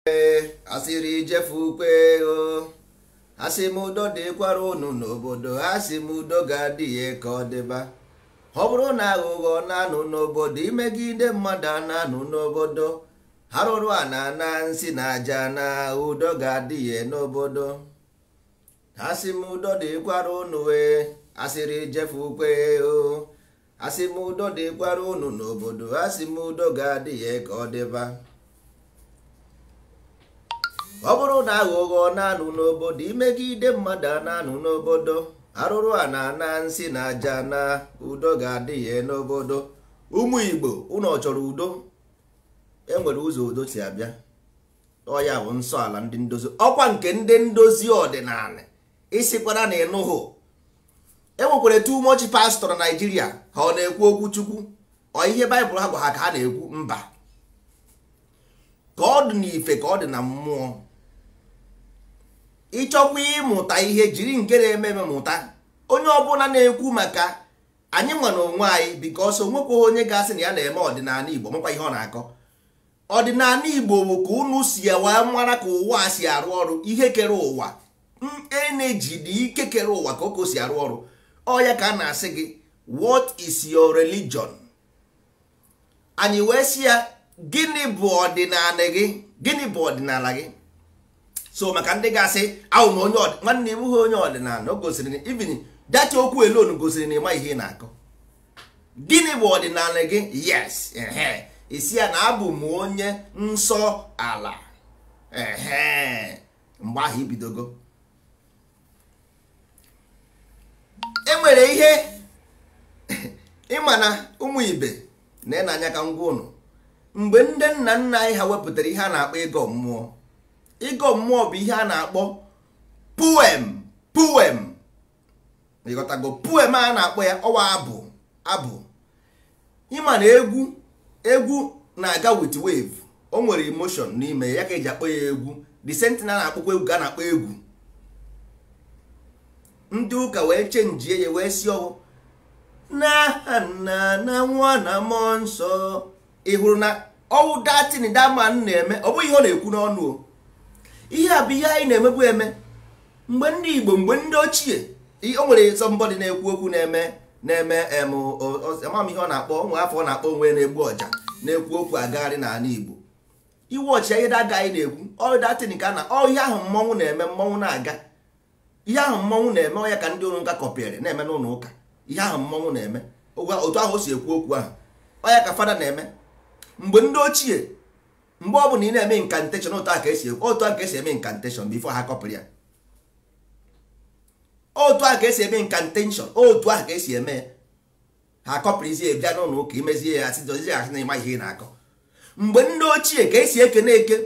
Asịrị jefukwe o, asị m udo dịkwara unu n'obodo, asị m udo ga-adị ya ka ọ dịba. Ọ bụrụ na aghụghọ na-anụ n'obodo, imegide mmadụ a na-anụ n'obodo, arụrụ a na-ana nsị na aja na udo ga-adị ya n'obodo. Asị m udo dịkwara unu e, asịrị jefukwe o, asị m udo dịkwara unu n'obodo, asị m udo ga-adị ya ka ọ dịba. Ọ bụrụ na aghụghọ na-anụ n'obodo, imegide mmadụ a na-anụ n'obodo, arụrụ a na-ana nsị na aja na udo ga-adị ya n'obodo. Ụmụ Igbo, unu ọ chọrọ udo? E nwere ụzọ udo si abịa. Ọ ya bụ nsọ ala ndị ndozi, ọkwa nke ndị ndozi ọdịnala. Isikwara na ịnụhụ, e nwekwara too much pastor na Naijiria. Ha ọ na-ekwu okwu Chukwu? Ọ ihe Baịbụl ha gwa ha ka ha na-ekwu? Mba, ka ọ dị n'ife, ka ọ dị na mmụọ. Ịchọkwa ịmụta ihe, jiri nke na-eme eme mụta. Onye ọbụla na-ekwu maka anyị nwa na onwe anyị, because onwekwaghị onye ga-asị na ya na-eme ọdịnala Igbo makwa ihe ọ na-akọ. Ọdịnala Igbo bụ ka unu si wee mara ka ụwa si arụ ọrụ, ihe kere ụwa, energy dị ike kere ụwa, ka o si arụ ọrụ. Ọ ya ka a na-asị gị, what is your religion? Anyị wee sị ya, gịnị bụ ọdịnala gị? Gịnị bụ ọdịnala gị? So maka ndị ga-asị ahụ m onye, nwanne, ịbụghị onye ọdịnala. O gosiri na even that okwu alone gosiri na ịma ihe ị na-akọ. Gịnị bụ ọdịnala gị? Yes, ehe, isi ya na abụ m onye nsọ ala. Ehe, mgbe ahụ ibidogo. E nwere ihe ịma na ụmụ ibe na anya ka ngwa ụnụ. Mgbe ndị nna nna anyị ha wepụtara ihe a na-akpọ ịgọ mmụọ, ịgọ mmụọ bụ ihe a na-akpọ poem. Poem, ịghọtago? Poem a na-akpọ ya ọwa abụ. Abụ, ịma na egwu, egwu na-aga with wave. O nwere emotion n'ime ya ka eji akpọ ya egwu. The same thing a na-akpọkwa egwu ka a na-akpọ egwu. Ndị ụka wee chenjie ya wee si ọwụ n'aha nna na nwa na mmụọ nsọ. Ị hụrụ na ọwụ datin daman na-eme, ọ bụghị ihe ọ na-ekwu n'ọnụ o. Ihe a bụ ihe anyị na-emebu eme mgbe ndị Igbo, mgbe ndị ochie. O nwere somebody na-ekwu okwu na-eme na-eme amam ihe ọ na-akpọ onwe afọ, ọ na-akpọ onwe na-egbu ọja, na-ekwu okwu agagharị n'ala Igbo. Iwe ọchị ihe daga anyị na-ekwu ọ datin ka na ọ ihe ahụ mmọnwụ na-eme, mmọnwụ na-aga. Ihe ahụ mmọnwụ na-eme, ọ ya ka ndị ụlọ ụka kọpịrị na-eme n'ụlọ ụka. Ihe ahụ mmọnwụ na-eme, otu ahụ o si ekwu okwu ahụ, ọ ya ka fada na-eme. Mgbe ndị ochie, mgbe ọ bụla ị na-eme incantation, otu a ka esi ekwu, otu a ka esi eme incantation before ha kọpịrị ya. Otu a ka esi eme incantation, otu ahụ ka esi eme. Ha kọpịrịzie bịa n'ụlọ ụka imezie ya, asị dozie, asị na ịma ihe ị na-akọ. Mgbe ndị ochie, ka esi ekene eke,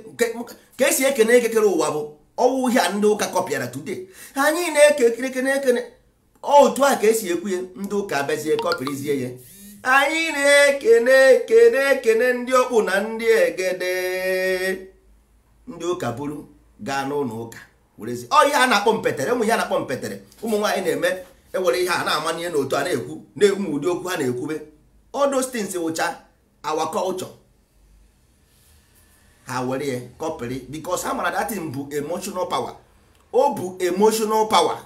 ka esi ekene eke kere ụwa bụ ọwụ ihe a ndị ụka kọpịara today. Anyị na-eke ekene ekene, otu a ka esi ekwu ya. Ndị ụka abịazie kọpịrịzie ya. Anyị na-ekene ekene ekene ndị ọkpụ na ndị egede. Ndị ụka buru gaa n'ụlọ ụka werezi ọ ihe a na-akpọ mpetere. Ụmụ ihe a na-akpọ mpetere, ụmụ nwaanyị na-eme, ewere ihe a na-amanye n'otu a na-ekwu na-ekwu ụdị okwu ha na-ekwube. All those things wụcha our culture. Ha were ya kọpịrị because ha mara that thing bụ emotional power. O bụ emotional power.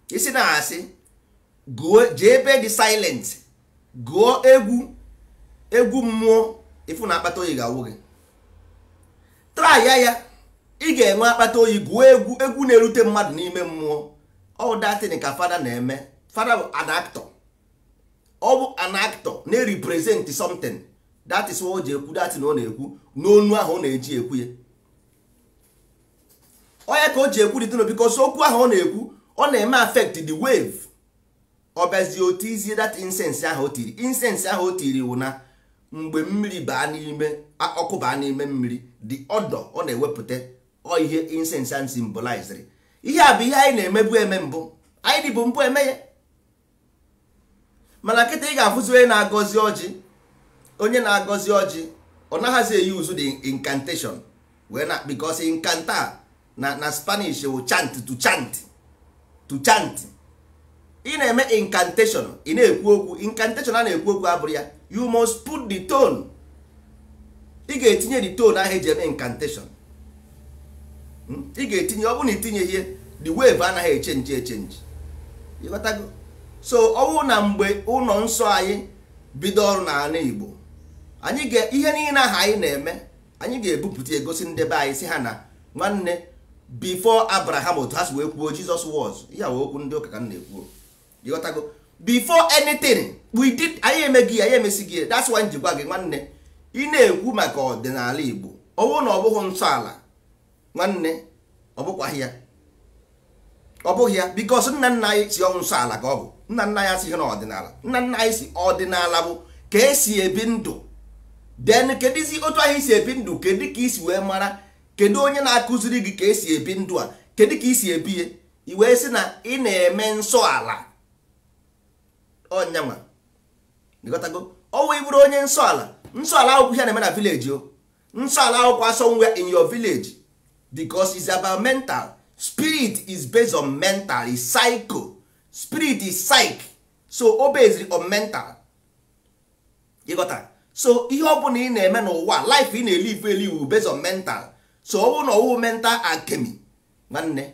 Isi na-asị gụọ, jee ebe dị silent, gụọ egwu, egwu mmụọ, ịfụ na akpata oyi ga-awụ gị. Try ya, ya ị ga-enwe akpata oyi. Gụọ egwu, egwu na-erute mmadụ n'ime mmụọ. All that thing ka fada na-eme. Fada bụ an actor. Ọ bụ an actor na-represent something. That is what o ji ekwu that thing ọ na-ekwu n'onu ahụ ọ na-eji ekwu ya. Ọ ya ka o ji ekwu dị tino, because okwu ahụ ọ na-ekwu, ọ na-eme affect the wave. Ọ bịazie otu izie that incense ahụ o tiri, incense ahụ o tiri wụ na mgbe mmiri baa n'ime ọkụ, baa n'ime mmiri, the odor ọ na-ewepụta, ọ ihe incense and symbolized. Ihe a bụ ihe anyị na-emebu eme mbụ, anyị dịbụ mbụ eme ya. Mana kịta ị ga-afụzi onye na-agọzi ọjị, onye na-agọzi ọjị, ọ naghịzi eyi uzu the incantation wee na, because incanta na Spanish wụ chant, to chant, to chant. Ị na-eme incantation, ị na-ekwu okwu incantation, a na-ekwu okwu abụrụ ya. You must put the tone. Ị ga-etinye the tone ahụ eji eme incantation. Ị ga-etinye, ọ bụrụ na itinye ihe, the wave anaghị echenji echenji. Ịghọtago? So ọ bụrụ na mgbe ụlọ nsọ anyị bido ọrụ n'ala Igbo, anyị ga ihe niile ahụ anyị na-eme, anyị ga-ebupụta egosi ndị be anyị, si ha na nwanne, before Abraham, otu ha si wee kwuo, Jesus was. Ihe wee okwu ndị ụka ka m na-ekwu. Ịghọtago? Before anything we did, anyị emeghị ya, anyị emesighị ya. That's why m ji gwa gị, nwanne, ị na-ekwu maka ọdịnala Igbo, ọ bụrụ na ọ bụghị nsọ ala, nwanne, ọ bụkwaghị ya, ọ bụghị ya, because nna nna anyị si ọnwụ nsọ ala ka ọ bụ. Nna nna anyị asịghị na ọdịnala. Nna nna anyị si ọdịnala bụ ka esi ebi ndụ. Then kedụzi otu ahụ isi ebi ndụ? Kedu ka isi wee mara? Kedu onye na-akụziri gị ka esi ebi ndụ a? Kedu ka isi ebi ya? I wee sị na ị na-eme nsọ ala ọnyanwa. Ịghọtago? Ọnwa ịbụrụ onye nsọ ala, nsọ ala akwụkwọ ya na-eme na village o. Nsọ ala akwụkwọ somewhere in your village, because it's about mental. Spirit is based on mental, is psycho. Spirit is psych, so o based on mental. Ịghọtara? So ihe ọ bụla ị na-eme n'ụwa, life ị na-elive elive, based on mental. So ọ bụrụ na ọwụ mental alchemy, nwanne,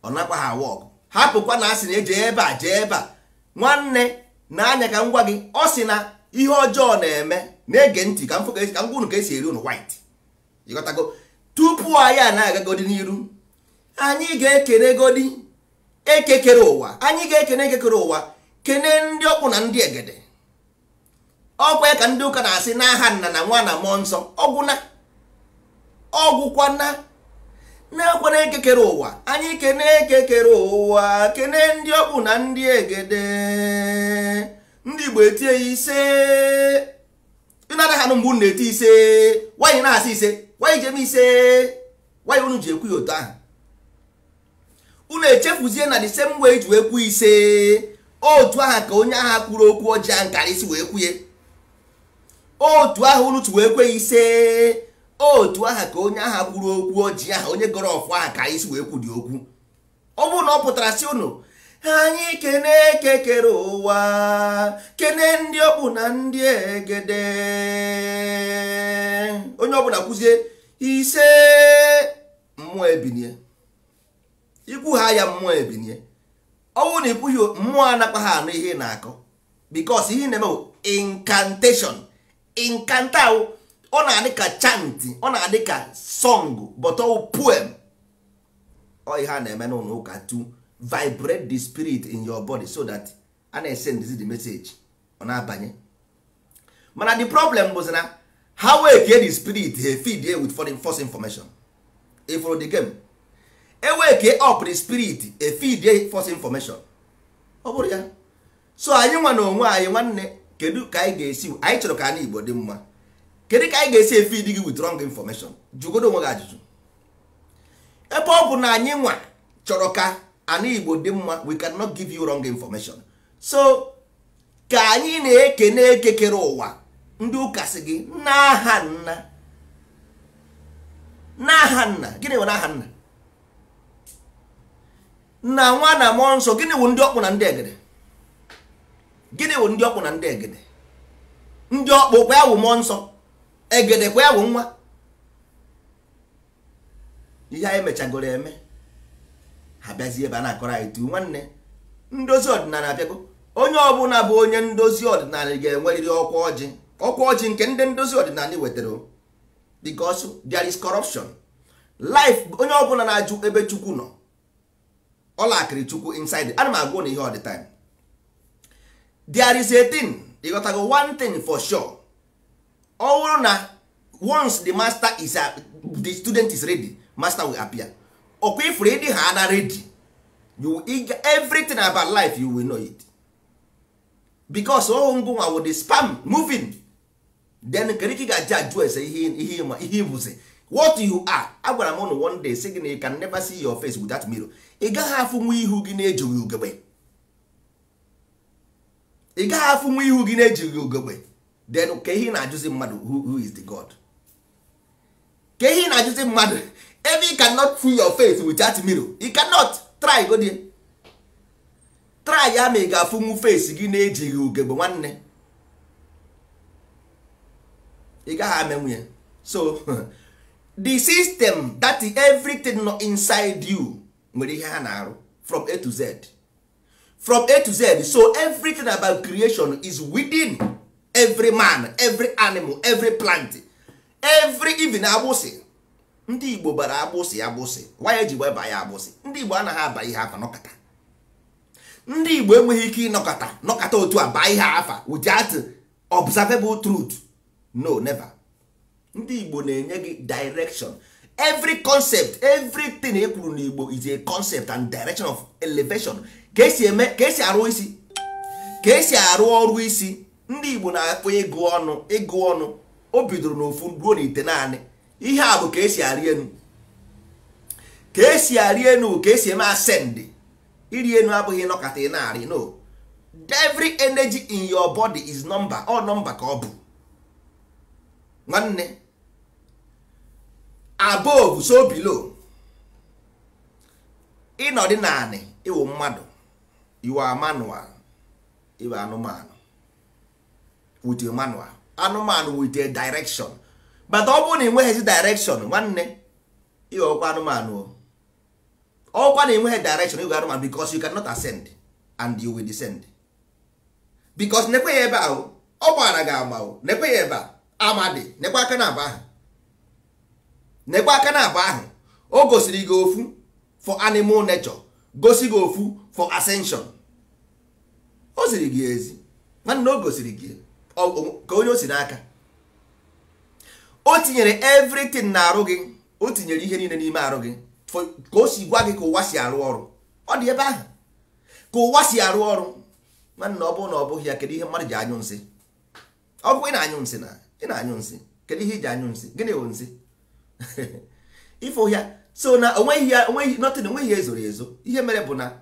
ọ nakwa ha work. Hapụkwa na asị na eje ebe a, jee ebe a. Nwanne, na anya ka m gwa gị, ọ sị na ihe ọjọọ na-eme na-ege ntị ka m fụ ka m gwa unu ka esi eri unu white. Ịghọtago? Tupu anyị a na-agagodi n'iru, anyị ga-ekene godi ekekere ụwa. Anyị ga-ekene ekekere ụwa, kene ndị ọkpụ na ndị egede. Ọkwa ya ka ndị ụka na-asị n'aha Nna na Nwa na Mmụọ Nsọ. Ọgwụna ọgwụkwana na-ekwana ekekere ụwa. Anyị kene ekekere ụwa, kene ndị ọkpụ na ndị egede. Ndị Igbo etie ya ise. Ị na-anaghị anụ mgbe unu na-eti ise. Nwaanyị na-asị ise, nwaanyị ji eme ise, nwaanyị unu ji ekwu ya otu ahụ. Unu echefuzie na the same way ji wee kwuo ise otu aha ka onye agha kwuru okwu ọjọọ nkara isi wee kwuye. Otu ahụ unu tu wee kwe ise otu aha ka onye agha kwuru okwu ọjị aha, onye gọrọ ọfụ aha ka isi wee kwu dị okwu. Ọ bụrụ na ọ pụtara si unu anyị kene kekere ụwa, kene ndị ọkpụ na ndị egede, onye ọbụla kwuzie ise, mmụọ ebinie. Ikwu ha ya, mmụọ ebinie. Ọ bụrụ na ikwughị, mmụọ anakwa ha anụ ihe ị na-akọ, because ihe ị na-eme bụ incantation. Incanta ọ na-adị ka chant, ọ na-adị ka song, but ọ poem. Ọ ihe a na-eme n'ụlọ ụka to vibrate the spirit in your body so that a na-esend the message, ọ na-abanye. Mana the problem bụ na ha wee kee the spirit, ha feed ya with foreign false information. Ifuru the game, eweke up the spirit, e feed ya false information. Ọ bụrụ ya, so anyị nwa na onwe anyị, nwanne, kedu ka anyị ga-esi? Anyị chọrọ ka anyị Igbo dị mma. Kedu ka anyị ga-esi efeed gị with wrong information? Jụgodo onwe gị ajụjụ. Ebe ọ bụ na anyị nwa chọrọ ka ana Igbo dị mma, we cannot give you wrong information. So ka anyị na-ekene ekekere ụwa, ndị ụka sị gị n'aha Nna, n'aha Nna. Gịnị bụ n'aha Nna na Nwa na Mmụọ Nsọ? Gịnị bụ ndị ọkpụ na ndị egede? Gịnị bụ ndị ọkpụ na ndị egede? Ndị ọkpụ kwa ya wụ Mmụọ Nsọ, egede kwa ya wụ Nwa. Ihe anyị mechagoro eme, ha bịazie ebe a na-akọrọ anyị tu. Nwanne, ndozi ọdịnala abịago. Onye ọbụla bụ onye ndozi ọdịnala ga-enwerịrị ọkwa ọjị, ọkwa ọjị nke ndị ndozi ọdịnala wetara, because there is corruption life. Onye ọbụla na-ajụ ebe Chukwu nọ, ọ lakịrị Chukwu inside. Ana m agwụ na ihe all the time, there is a thing. Ịghọtago? One thing for sure, ọ bụrụ na once the master is a, the student is ready, master will appear. Ọkwa ifuru ịdị ha ana ready, you everything about life, you will know it, because ọ ngụnwa with the spam moving. Then kedu ka ị ga-aji ajụ ese ihe ihe ihe ịbụzi what you are? Agwara m ụnụ one day, sị gị na you can never see your face without mirror. Ị gaghị afụ nwa ihu gị na-ejighị ugegbe. Ị gaghị afụ nwa ihu gị na-ejighị ugegbe. Then ka ihe ị na-ajụzi mmadụ who is the God? Ka ihe ị na-ajụzi mmadụ ebe you cannot see your face without mirror? You cannot. Try go there, try ya ma ị ga-afụ nwu face gị na-ejighị ugegbe. Nwanne, ị gaghị amenwu ya. So the system that everything nọ inside you nwere ihe ha na-arụ from A to Z, from A to Z. So everything about creation is within every man, every animal, every plant, every even agbụsị. Ndị Igbo bara agbụsị agbụsị. Why eji wee baa ya agbụsị? Ndị Igbo anaghị aba ihe afa nọkọta. Ndị Igbo enweghị ike ịnọkọta nọkọta otu a baa ihe afa without observable truth. No, never. Ndị Igbo na-enye gị direction. Every concept, everything e kwuru n'Igbo is a concept and direction of elevation. Ka esi eme, ka esi arụ isi, ka esi arụ ọrụ isi. Ndị Igbo na-akpọ ịgụ ọnụ, ịgụ ọnụ o bidoro n'ofu ruo n'ite naanị. Ihe a bụ ka esi arị enu, ka esi arị enu, ka esi eme ascend. Iri enu abụghị nọkata ị na-arị, no. Every energy in your body is number, all number ka ọ bụ, nwanne. Above so below. Ịnọdị naanị ịwụ mmadụ, you are manual, ịwụ anụmanụ with a manual, anụmanụ with a direction. But ọ bụrụ na ị nweghịzi direction, nwanne, ịghọkwa anụmanụ o. Ọkwa na enweghị direction, ịghọ anụmanụ, because you cannot ascend and you will descend. Because nekwe ya ebe ahụ ọ gbara gị ama o, nekwe ya ebe a amadi, nekwe aka na abụ ahụ, nekwe aka na abụ ahụ. O gosiri gị ofu for animal nature, gosi gị ofu for ascension. O ziri gị ezi, nwanne, o gosiri gị ka onye o si n'aka. O tinyere everything na arụ gị, o tinyere ihe niile n'ime arụ gị ka o si gwa gị ka ụwa si arụ ọrụ. Ọ dị ebe ahụ ka ụwa si arụ ọrụ, nwanne. Ọ bụrụ na ọ bụghị ya, kedu ihe mmadụ ji anyụ nsị? Ọ bụrụ ị na-anyụ nsị, na ị na-anyụ nsị, kedu ihe iji anyụ nsị? Gịnị bụ nsị ifo ya? So na onweghị ya, onweghị nothing, onweghị ihe ezoro ezo. Ihe mere bụ na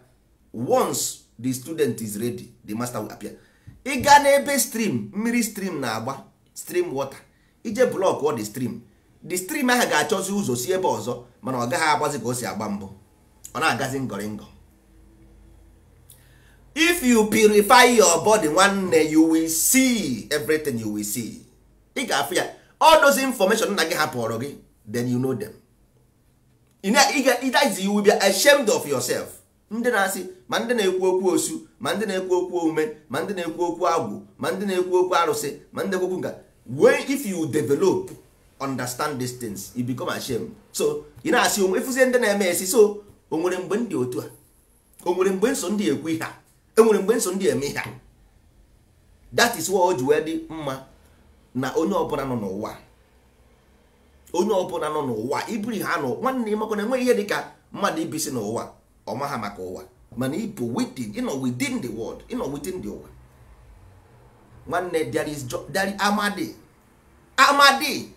once the student is ready, the master will appear. Ị gaa n'ebe stream, mmiri stream na-agba, stream water, ije block ọ the stream, the stream ahụ ga-achọzi ụzọ si ebe ọzọ, mana ọ gaghị agbazi ka o si agba mbụ, ọ na-agazi ngọrịngọ. If you purify your body, nwanne, you will see everything. You will see, ị ga-afụ ya. All those information nna gị hapụrụ gị, then you know them. That is, you will be ashamed of yourself. Ndị na-asị, ma ndị na-ekwu okwu osu, ma ndị na-ekwu okwu omume, ma ndị na-ekwu okwu agwụ, ma ndị na-ekwu okwu arụsị, ma ndị na-ekwu okwu nka, when if you develop, understand these things, you become ashamed. So ị na-asị onwe ịfụzie ndị na-eme esi. So o nwere mgbe ndị otu a, o nwere mgbe nso ndị ekwu ihe a, e nwere mgbe nso ndị eme ihe a. That is why o ji wee dị mma na onye ọbụla nọ n'ụwa, onye ọbụla nọ n'ụwa ibiri ha nọ, nwanne, ịmakọ na enweghị ihe dị ka mmadụ ibisi n'ụwa ọma ha maka ụwa, mana ịbụ within, ịnọ within the world, ịnọ within the ụwa, nwanne. There is amadi, amadi.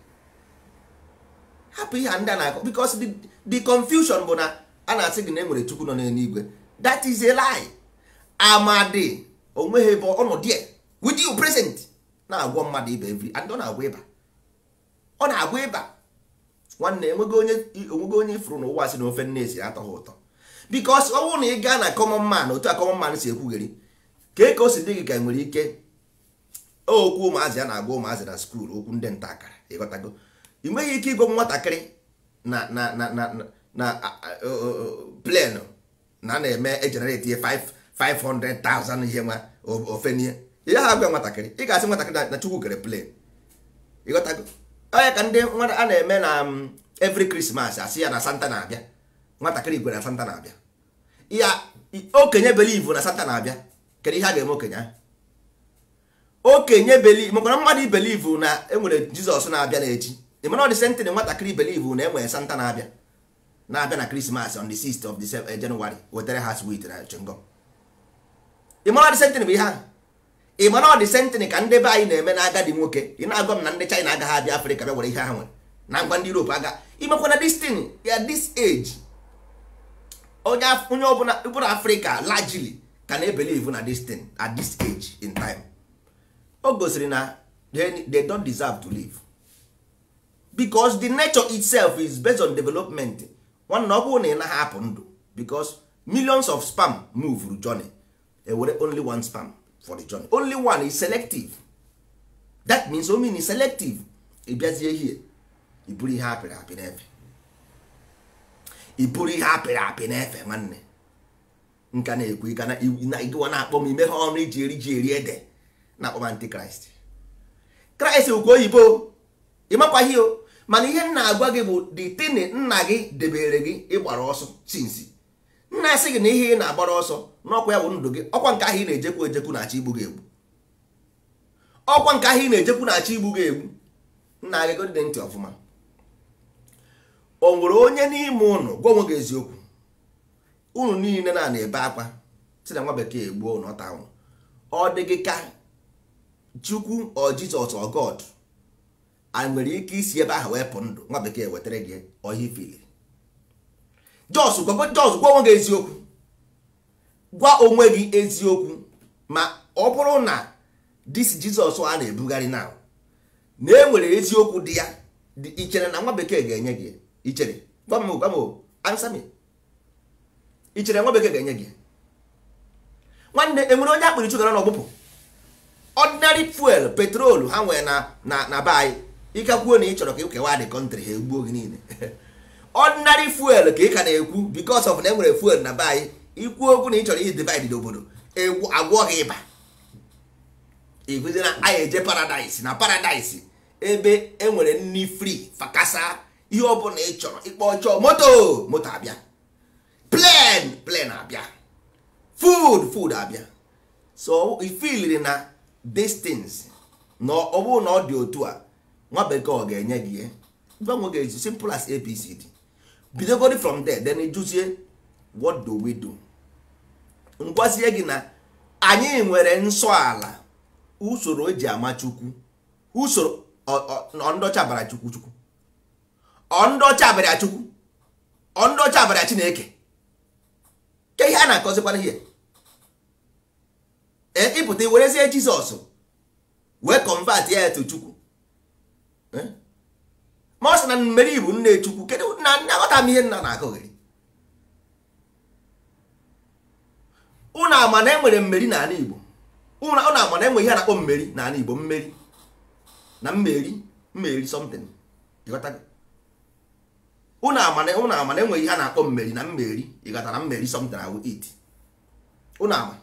Hapụ ihe a ndị a na-akọ, because the confusion bụ na a na-asị gị na e nwere Chukwu nọ n'eluigwe. That is a lie. Amadi onweghị ebe ọ nọ there with you present na-agwọ mmadụ ịba every, and ọ na-agwọ ịba, ọ na-agwọ ịba, nwanne. Enwego onye ifuru n'ụwa si na ofe nne esi atọ ha ụtọ? Because ọ bụrụ na ị gaa na common man, otu a common man si ekwugheri ka o si dị gị ka nwere ike okwu ụmụazị a na-agwa ụmụazị na school, okwu ndị nta akara, ịghọtago? Ị nweghị ike ịgwa nwatakịrị na plane na na-eme egenerate 500,000 ihe nwa ofenie ihe ha agwa nwatakịrị. Ị ga-asị nwatakịrị na Chukwu kere plane, ịghọtago? Onye ka ndị a na-eme na every Christmas, asị ya na Santa na-abịa. Nwatakịrị igwe na Santa na-abịa ya, okenye believe na Santa na-abịa. Kedu ihe a ga-eme okenye ahụ? Okenye believe maka na mmadụ believe na enwere Jizọs na-abịa n'echi. Ịmana ọ dị same thing nwatakịrị believe na enwere Santa na-abịa na Christmas on the 6th of the January wetara ha sweet na chewing gum. Ịmana ọ dị same thing bụ ihe ahụ. Ịmana ọ dị same thing ka ndị be anyị na-eme na agadi nwoke. Ị na-agwa m na ndị China agaghị abịa Afrịka bịa were ihe ha nwere na ngwa? Ndị Europe aga imekwa na this thing ya, this age, onye onye ọbụla bụrụ Afrịka largely ka na-ebelieve na this thing at this age in time. O gosiri na they don't deserve to live, because the nature itself is based on development. Nwanne, ọ bụrụ na ị naghị apụ ndụ, because millions of sperm move journey, ewere only one sperm for the journey. Only one is selective. That means o mean is selective. Ị bịazie here. Iburu ihe apịrị apị na-efe, iburu ihe apịrị apị na-efe. Nwanne, nka na-ekwu ịgịwa na-akpọ m ime ha ọnụ iji eri ji eri ede na-akpọ m antikraịst. Kraịst bụ oyibo, ịmakwaghị o. Mana ihe nna agwa gị bụ the thing nna gị debere gị ịgbara ọsọ sinsi. Nna asị gị na ihe ị na-agbara ọsọ n'ọkwa ya bụ ndụ gị. Ọkwa nke ahụ ị na-ejekwu ejekwu na-achọ igbu gị egbu. Ọkwa nke ahụ ị na-ejekwu na-achọ igbu gị egbu. Nna gị godị ntị ọfụma. O nwere onye n'ime ụnụ, gwa onwe gị eziokwu, unu niile na na-ebe akwa si na nwa bekee egbuo ụnụ, ọta ụnụ. Ọ dị gị ka Chukwu ọ Jizọs ọ God a nwere ike isi ebe ahụ wee pụ ndụ nwa bekee wetara gị ọhịa ifili? Jos gwa onwe gị eziokwu, gwa onwe gị eziokwu. Ma ọ bụrụ na this Jizọs a na-ebugharị now na e nwere eziokwu dị ya, ichere na nwa bekee ga-enye gị? Ichere? Gwa m, gwa m, answer me. Ichere nwa bekee ga-enye gị? Nwanne, enwere onye akpịrị chugara na ọgbụpụ ordinary fuel petrol ha nwere na be anyị? Ịka kwuo na ị chọrọ ka ị kewa the country, ha egbuo gị niile. Ordinary fuel ka ị ka na-ekwu, because of na enwere fuel na be anyị. Ikwu okwu na ị chọrọ i divide obodo, agwọ gị ịba. Iguzi na anyị eje paradise, na paradise ebe enwere nni free, fakasa ihe ọbụla ị chọrọ. Ịkpọ chọọ moto, moto abịa. Plane, plane abịa. Food, food abịa. So ifiliri na these things na ọ bụrụ na ọ dị otu a, nwa bekee ọ ga-enye gị ihe? Gbanwe gị ezi, simple as ABCD. Bidogodi from there, then jụzie, what do we do? Ngwazie gị na anyị nwere nsọ ala, usoro eji ama Chukwu, usoro ọndọcha bara Chukwu, Chukwu ọndọcha bara Chukwu, ọndọcha bara Chineke. Ke ihe a na-akọzikwana ihe ịpụta iwerezie Jizọs wee convert ya to Chukwu. Ma ọ sị na mmeri bụ nne Chukwu. Kedu na aghọta m ihe nna na-akọghịrị unu? Ama na enwere mmeri n'ala Igbo? Unu ama na enwe ihe a na-akpọ mmeri n'ala Igbo? Mmeri na mmeri, mmeri something, ịghọtago? Unu ama na enwe ihe a na-akpọ mmeri na mmeri, ịghọta? Na mmeri something, I will eat. Unu ama?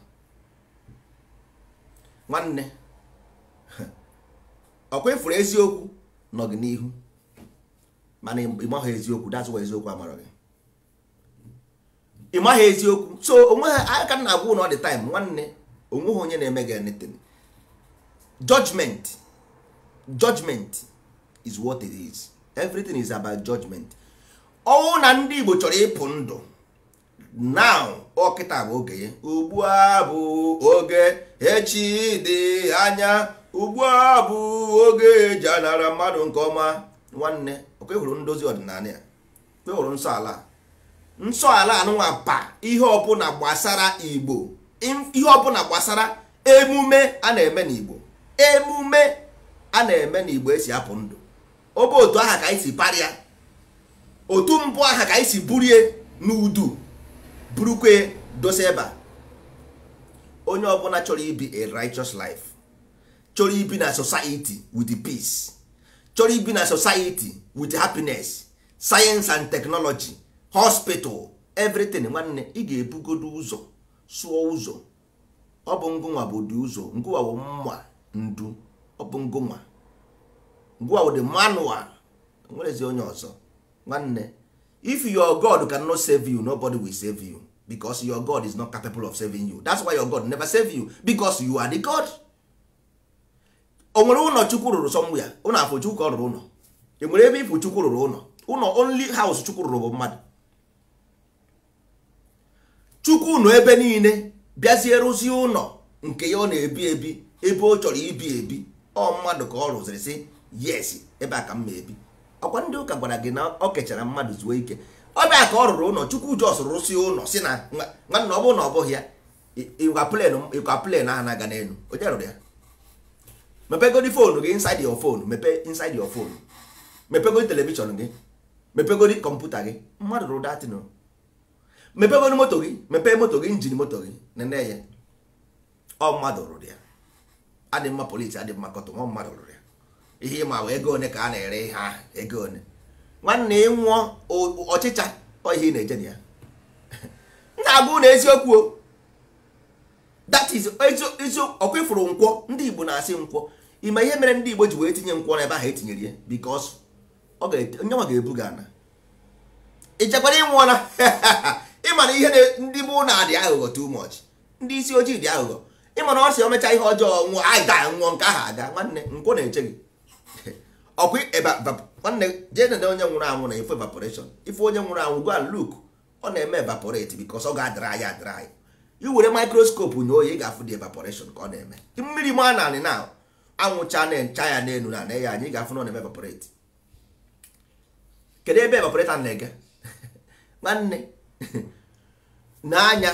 Nwanne, ọkwa ifuru eziokwu nọ gị n'ihu, mana ịmaghị eziokwu. That's why eziokwu amara gị, ịmaghị eziokwu. So onwe ha aka na agwa ụnụ all the time. Nwanne, onweghị onye na-eme gị anything. Judgment, judgment is what it is. Everything is about judgment. Ọnwụ na ndị Igbo chọrọ ịpụ ndụ now, ọkịta bụ oge ya. Ugbu a bụ oge, echi dị anya. Ugbu a bụ oge eji anara mmadụ nke ọma. Nwanne, ọkwa hụrụ ndozi ọdịnala ya, kwe hụrụ nsọ ala, nsọ ala anụnwa pa ihe ọbụla gbasara Igbo, ihe ọbụla gbasara emume a na-eme n'Igbo, emume a na-eme n'Igbo esi apụ ndụ. Obe otu aha ka anyị si parịa, otu mbụ aha ka anyị si burie n'udu, burukwe dosa ebe a. Onye ọbụla chọrọ ibi a righteous life, chọrọ ibi na society with peace, chọrọ ibi na society with happiness, science and technology, hospital, everything, nwanne, ị ga-ebugodo ụzọ sụọ ụzọ. Ọ bụ ngụnwa bụ dị ụzọ, ngụnwa bụ mma ndu. Ọ bụ ngụnwa, ngụnwa bụ the manual. Nwerezi onye ọzọ? Nwanne, if your God cannot save you, nobody will save you, because your God is not capable of saving you. That's why your God never save you, because you are the God. O nwere ụlọ Chukwu rụrụ somewhere? Ụlọ afọ Chukwu ka ọ rụrụ ụlọ? E nwere ebe ifụ Chukwu rụrụ ụlọ? Ụlọ, only house Chukwu rụrụ bụ mmadụ. Chukwu nọ ebe niile, bịazie rụzie ụlọ nke ya ọ na-ebi ebi ebe ọ chọrọ ibi ebi. Ọ mmadụ ka ọ rụziri, sị yes, ebe a ka m ma ebi. Ọkwa ndị ụka gwara gị na ọ kechara mmadụ zuo ike, ọ bịa ka ọ rụrụ ụlọ. Chukwu just rụsie ụlọ si na nwanne, ọ bụrụ na ọ bụghị ya, ịkwa plane ahụ na-aga n'elu, onye rụrụ ya? Mepegodi phone gị, inside your phone, mepee inside your phone, mepegodi television gị, mepegodi kọmputa gị, mmadụ rụrụ datin. Mepegodi moto gị, mepee moto gị, engine moto gị, nene ya, ọ mmadụ rụrụ ya. Adị mma polisi, adị mma kọtụ, ọ mmadụ rụrụ ya. Ihe ịma bụ ego one ka a na-ere ihe ahụ, ego one. Nwanne ịnwụọ ọchịcha ọ ihe ị na-eje na ya. Na-agụ na eziokwu o. That is ọkwa ifuru nkwọ. Ndị Igbo na-asị nkwọ. Ịma ihe mere ndị Igbo ji wee tinye nkwọ n'ebe ahụ etinyere ya? Because onye nwa ga-ebu gị ana. Ị chekwara ịnwụọ na ịma na ihe ndị bụ na adị aghụghọ too much. Ndị isi ojii dị aghụghọ. Ịma na ọ sị o mechaa ihe ọjọọ nwụọ, aga nwụọ nke ahụ aga. Nwanne, nkwọ na-eche gị. Ọkwa nwanne jee nene onye nwụrụ anwụ na ife evaporation. Ife onye nwụrụ anwụ, go and look, ọ na-eme evaporate because ọ ga-adry ya adry. I were microscope nye oyi, ị ga-afụ the evaporation ka ọ na-eme. Mmiri maa na anị na anwụcha na-encha ya n'elu na na ya anyị ga-afụ na ọ na-eme evaporate. Kedu ebe evaporator na-ege? Nwanne, n'anya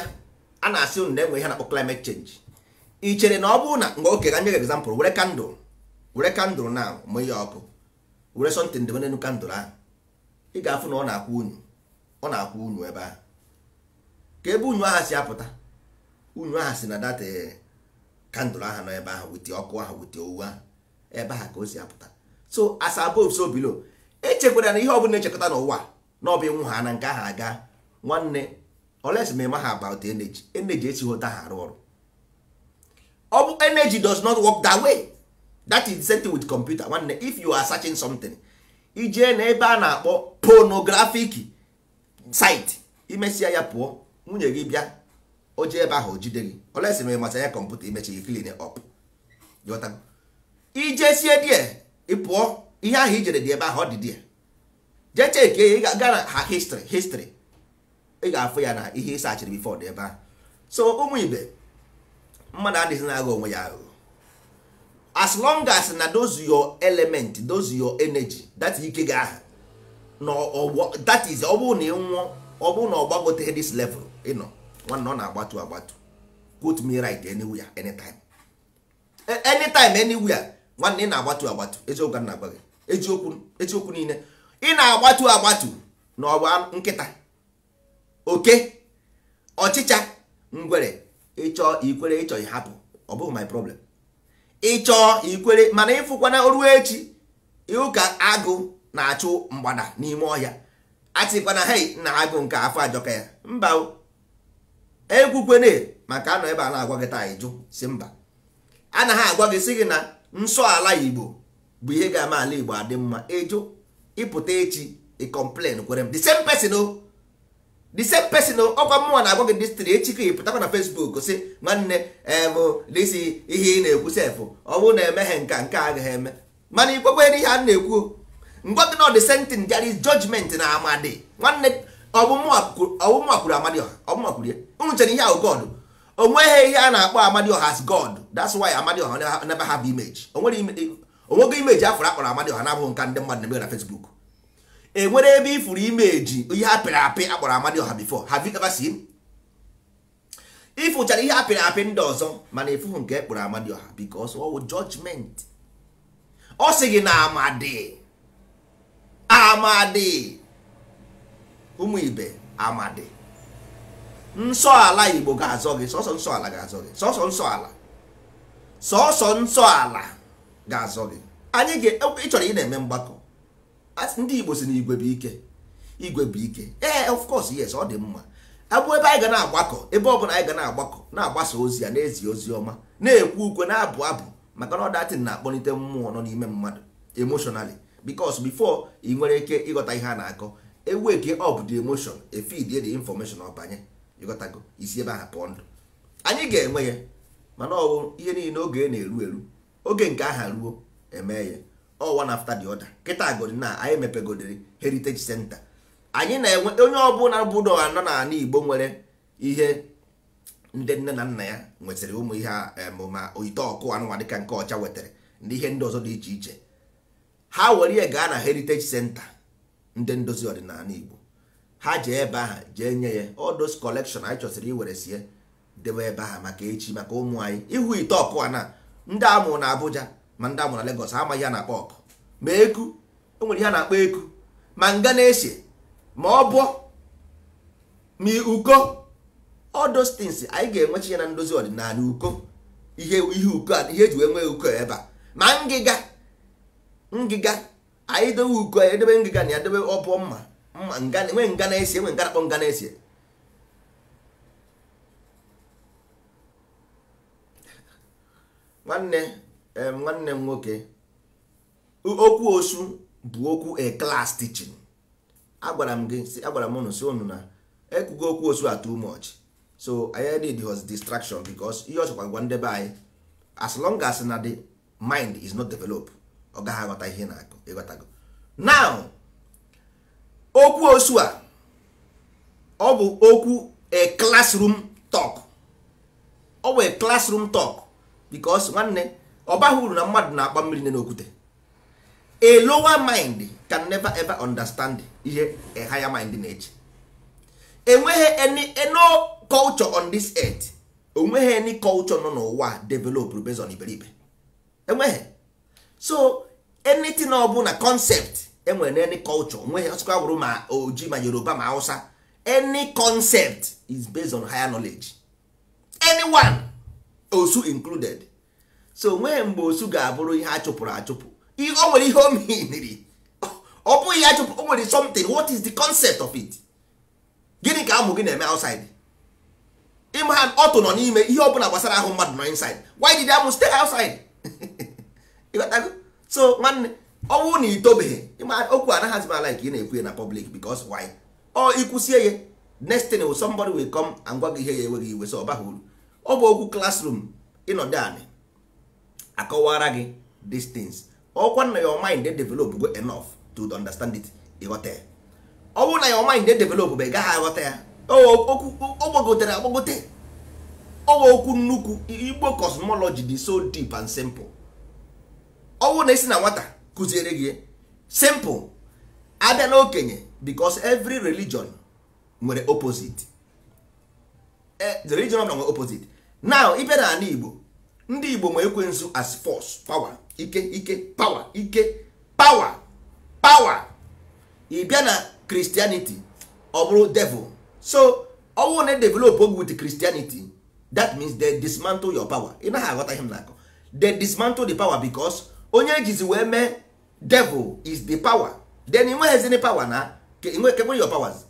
a na-asị unu na-enwe ihe na-akpọ climate change. Ị chere na ọ bụrụ na mgbe oke ga nye gị example, were candle, were candle na mụ ya ọkụ, were something debe n'elu candle ahụ, ị ga-afụ na ọ na-akwụ unyu, ọ na-akwụ unyu ebe ahụ. Ka ebe unyu ahụ si apụta? Unyu ahụ si na that candle ahụ nọ ebe ahụ, wite ọkụ ahụ, wite owu ahụ ebe ahụ ka o si apụta. So as above, so below. Echekwara na ihe ọbụla echekọta n'ụwa na ọ bụ ịnwụ ha na nke ahụ aga. Nwanne, unless ma ịma ha about energy, energy esighị ụta ha arụ ọrụ. Ọ bụ energy does not work that way. That is the same thing with computer. Nwanne, if you are searching something, ijee na ebe a na-akpọ pornographic site, imesịa ya pụọ, nwunye gị bịa, o jee ebe ahụ o jide gị. Unless ma ịmasị ya kọmputa imechi gị clean up. Ghọtago? Ijesie die ị pụọ, ihe ahụ ijere dị ebe ahụ, ọ dị die. Jee cheke ya, ị ga-aga na ha history, ị ga-afụ ya na ihe ị sachiri before dị ebe ahụ. So ụmụ ibe, mmadụ adịghị na-aghọ onwe ya aghụghọ. As long as na those your element, those your energy, that ike gị ahụ na ọgbọ, that is, ọ bụrụ na ị nwụọ, ọ bụrụ na ọ gbagoteghị this level ị nọ, nwanne, ọ na-agbatu agbatu. Quote me right, anywhere, anytime, anytime, anywhere. Nwanne, ị na-agbatu agbatu. Eziokwu ka m na-agwa gị, eziokwu, eziokwu niile. Ị na-agbatu agbatu na ọ bụ nkịta, oke, ọchịcha, ngwere. Ịchọ ikwere, ịchọ ịhapụ, ọ bụghị my problem. Ịchọọ ikwere, mana ịfụkwana ruo echi ịhụ ka agụ na-achụ mgbada n'ime ọhịa, atịkwana hei na agụ nke afọ ajọka ya. Mba o, ekwukwene maka anọ ebe a na-agwa gị taa, ịjụ si mba. Anaghị agwa gị sị gị na nsọ ala Igbo bụ ihe ga-eme ala Igbo adị mma, ịjụ. Ịpụta echi ị complain kwere m. The same person o, the same person o. Ọkwa mmụọ na-agwa gị distri echi ka ị pụtakwa na Facebook sị, nwanne em, lisi ihe ị na-ekwu sef, ọ bụrụ na emeghe nka nke a agaghị eme. Mana ikwekwe n'ihe a na-ekwu ngwa gị na the same thing. There is judgment na amadi. Nwanne, ọ bụ mụnwa kwuru Amadioha, ọ bụ mụnwa kwuru ya. Unu chere ihe ahụ God? O nweghị ihe a na-akpọ Amadioha as God. That's why Amadioha never have image. Onwego image afọrọ akpọrọ Amadioha na-abụghị nka ndị mmadụ na-eme na Facebook. Enwere ebe ifuru image ihe apịrị apị akpọrọ Amadioha before? Have you ever seen? Ifụchara ihe apịrị apị ndị ọzọ, mana ịfụhụ nke e kpọrọ Amadioha, because ọ wụ judgment. Ọ sị gị na amadi, amadi, ụmụ ibe, amadi nsọ ala Igbo ga-azọ gị. Sọsọ nsọ ala ga-azọ gị. Sọsọ nsọ ala, sọsọ nsọ ala ga-azọ gị. Anyị ga ị chọrọ ị na-eme mgbakọ. Asị ndị Igbo si na igwe bụ ike, igwe bụ ike. Ee, of course, yes, ọ dị mma. Abụ ebe anyị ga na-agbakọ, ebe ọbụla anyị ga na-agbakọ, na-agbasa ozi ya, na-ezi ozi ọma, na-ekwu ukwe, na-abụ abụ, maka na ọdatin na-akpọlite mmụọ nọ n'ime mmadụ emotionally, because before ị nwere ike ịghọta ihe a na-akọ, eweke up the emotion, efeed the information, ọbanye ịghọtago isi ebe ahụ pụọ. Ndụ anyị ga-enwe ya, mana ọ bụ ihe niile oge na-eru eru, oge nke aha ruo eme ya, all one after the other. Kịta godi na anyị mepegodiri heritage center. Anyị na-enwe onye ọbụla bụ anọ n'ala Igbo nwere ihe ndị nne na nna ya nwetara, ụmụ ihe ma ite ọkụ anụnwa dịka nke ọcha wetara, ndị ihe ndị ọzọ dị iche iche, ha were ihe gaa na heritage center ndị ndozi ọdịnala Igbo. Ha jee ebe ahụ jee nye ya all those collection anyị chọsịrị iwere sie debe ebe ahụ maka echi, maka ụmụ anyị. Ihu ite ọkụ a na ndị amụrụ na Abuja ma ndị amụrụ na Lagos amaghị ihe a na-akpọ ọkụ, ma eku enwere ihe a na-akpọ eku, ma nga na-ese, ma ọ bụ ma uko. All those things anyị ga-enwechi ya na ndozi ọdịnala. Uko, ihe ihe uko a, ihe eji wee nwee uko ebe a, ma ngịga, ngịga Anyị dowe uko, anyị edebe ngịga na ya, debe ọbọ mma mma nga, enwe nga na-esi, enwe nga na-akpọ nga na-esi. Nwanne nwanne m nwoke, okwu osu bụ okwu a class teaching. Agwara m gị, agwara m unu si unu na ekwugo okwu osu a too much, so anyị need was distraction because ihe ọsọkwa gwa ndebe anyị, as long as na the mind is not developed, ọ gaghị aghọta ihe na-akụ. Ịghọtago? Now okwu osu a, ọ bụ okwu a classroom talk. Ọ bụ a classroom talk because nwanne, ọ baghị uru na mmadụ na-akpa mmiri n'okwute. A lower mind can never ever understand ihe a higher mind na-eche. Enweghị any no culture on this earth, onweghị any culture nọ n'ụwa develop based on iberibe, enweghị. So anything ọ bụla concept enwere any culture, onweghị, ọsịkwa bụrụ ma oji ma Yoruba ma Hausa, any concept is based on higher knowledge, anyone, osu included. So onweghị mgbe osu ga-abụrụ ihe a chụpụrụ achụpụ. O nwere ihe o miniri, ọ bụghị ya chụpụ, o nwere something. What is the concept of it? Gịnị ka amụ gị na-eme outside? Ịma ha ọtụ nọ n'ime, ihe ọbụla gbasara ahụ mmadụ nọ inside. Why did amụ stay outside? So nwanne, ọ bụrụ na itobeghị ịma okwu anaghịzi m like ị na-ekwu ya na public, because why? Ọ ikwusie ya, next thing will somebody will come and gwa gị ihe ya enweghị iwe. So ọ baghị uru, ọ bụ okwu classroom. Ịnọdụ anị akọwara gị these things, ọkwa na your mind dey develop go enough to understand it, ịghọta ya. Ọ bụrụ na your mind dey develop bụ, ị gaghị aghọta ya. Okwu ọ gbagotere agbagote, ọ bụ okwu nnukwu. Igbo cosmology dị so deep and simple. Ọ bụrụ na esi na nwata kụziere gị simple, abịa na okenye, because every religion nwere opposite. The religion nwere opposite. Now ịbịa na ala Igbo, ndị Igbo ma ekwensu as force, power, ike ike power, ike power, power. Ị bịa na Christianity, ọ bụrụ devil. So ọ bụrụ na develop oge with Christianity, that means they dismantle your power. Ị naghị aghọta ihe m na-akọ. They dismantle the power because onye ejizi wee mee devil is the power. Then ị nweghịzini power na kekwe your powers,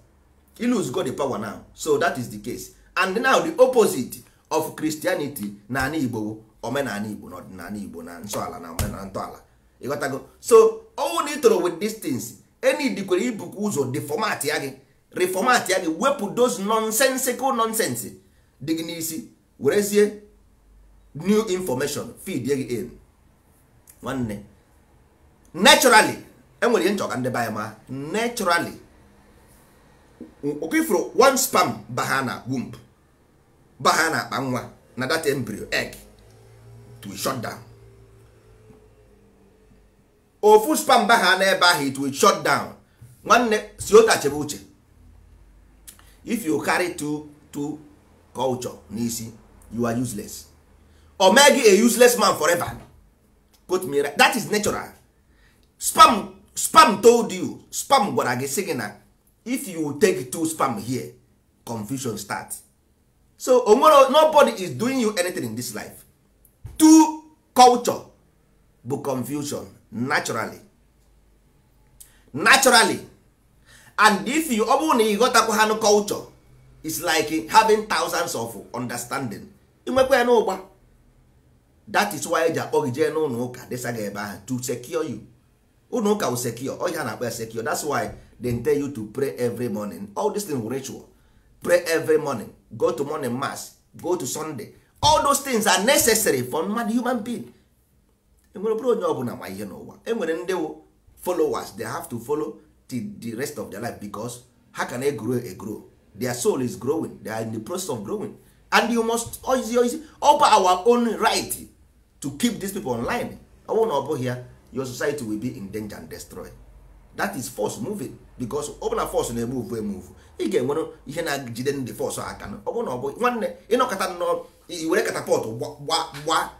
you lose go the power now. So that is the case. And now the opposite of Christianity na ala Igbo, omenala Igbo na ọdịnala Igbo na nsọala na omenala ntọala. Ịghọtago? So ọnwụ na ị toro with these things, any dikwere ibukwa ụzọ deformat ya gị, reformat ya gị, wepụ those nonsensical nonsense dị gị n'isi, werezie new information feed gị in. Nwanne, naturally enwere ihe nchọka ndị be anyị ma naturally okifuru one sperm baha na womb, baha na akpa nwa, na that embryo egg to shut down. Ofu sperm baha n'ebe ahụ, it will shut down. Nwanne, si otu achebe uche, if you carry two culture n'isi, you are useless. Or make a useless man forever. Quote me right. That is natural. Sperm told you, sperm gwara gị sị gị na if you take two sperm here, confusion start. So onwere, nobody is doing you anything in this life. Two culture bụ confusion naturally, naturally. And if you, ọ bụrụ na ị ghọtakwa ha culture, it's like having thousands of understanding, inwekwa ya n'ụgba. That is why eji akpọ gị jee n'ụlọ ụka, desa gị ebe ahụ to secure you. Ụlọ ụka will secure ọ, ihe a na-akpọ ya secure. That's why they tell you to pray every morning. All these things ritual, pray every morning, go to morning mass, go to Sunday. All those things are necessary for mmadụ, human being. Enwere bụrụ onye ọbụla ma ihe n'ụwa, enwere ndị wụ followers, they have to follow till the rest of their life, because ha can grow a grow, their soul is growing, they are in the process of growing. And you must ozi ọ bụ our own right to keep these people online. Ọ bụrụ na ọ bụghị ya, your society will be in danger and destroy. That is force moving, because ọ bụ na force na-emove emove, ị ga-enwere ihe na-jide ndị force aka. Ọ bụrụ na ọ bụghị, nwanne, ịnọkọta nnọọ i were catapult gba gba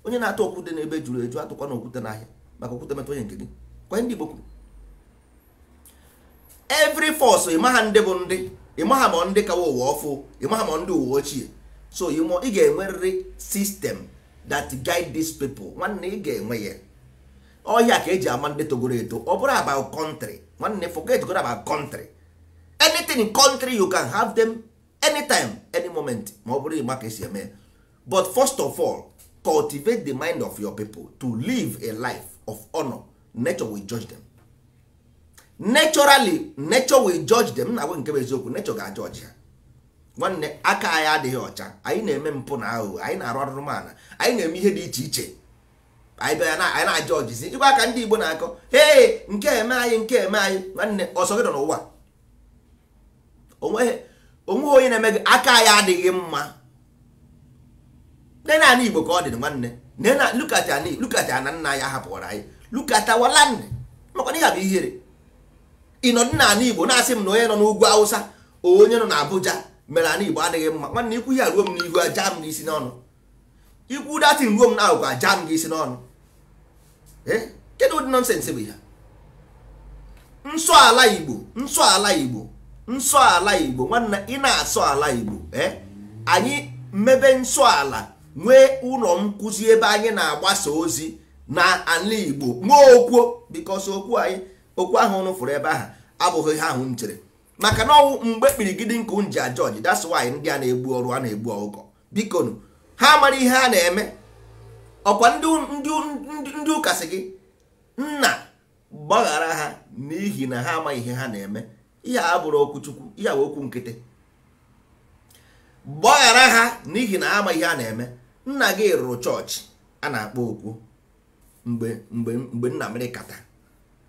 onye na-atụ okwute n'ebe juru eju, atụkwa na okwute n'ahịa, maka okwute metụ onye nke gị. Kwa ndị Igbo kwuru every force, ịmaha ndị bụ ndị, ịmaha ma ndị kawa ụwa ọfụ, ịmaha ma ndị ụwa ochie. So ị ga-enwerịrị system that guide these people. Nwanne, ị ga-enwe ya. Ọhịa ka eji ama ndị togoro eto. Ọ bụrụ about country, nwanne, forget go about country. Anything in country, you can have them anytime, any moment, ma ọ bụrụ ịma ka esi eme. But first of all, cultivate the mind of your people to live a life of honor. Nature will judge them naturally. Nature will judge them. Na nke bụ eziokwu, nature ga-ajudge ha. Nwanne, aka anyị adịghị ọcha. Anyị na-eme mpụ na aghụghọ, anyị na-arụ arụrụmana, anyị na-eme ihe dị iche iche. Anyị bịa na anyị na-aja ọjịzi ịgwa aka ndị Igbo na-akọ, "Hey, nke eme anyị, nke eme anyị." Nwanne, ọsọ gị nọ n'ụwa, onweghị onye na-eme gị. Aka anyị adịghị mma. Nne, ana Igbo ka ọ dị. Nwanne, look at ana, look at ana nna anyị ahapụrụ anyị. Look at our land. Makwana ihe a bụ ihere ịnọdụ n'ala Igbo na-asị m na onye nọ n'ugwu Awụsa, onye nọ n'Abuja mere ana Igbo adịghị mma. Nwanne, ikwu ya ruo m n'ihu, aja m n'isi n'ọnụ. Ikwu datin ruo m n'akụkụ, aja m gị isi n'ọnụ. Kedu ụdị nonsense bụ ya? Nsọ ala Igbo, nsọ ala Igbo, nsọ ala Igbo. Nwanne, ị na-asọ ala Igbo, anyị mmebe nsọ ala, nwee ụlọ nkụzi ebe anyị na-agbasa ozi na ala Igbo, nwee okwuo, because okwu anyị, okwu ahụ ụnụ fụrụ ebe ahụ abụghị ihe ahụ m chere, maka na ọnwụ mgbe kpirigidi nke nji ajọji. That's why ndị a na-egbu ọrụ a na-egbu ọkụkọ, bikonu, ha mara ihe ha na-eme. Ọkwa ndị ụka sị gị, "Nna, gbaghara ha n'ihi na ha amaghị ihe ha na-eme." Ihe a bụrụ okwu Chukwu, ihe a bụ okwu nkịtị. Gbaghara ha n'ihi na ha amaghị ihe ha na-eme. Nna gị rụrụ chọọchị a na-akpọ okwu mgbe nna mere kata,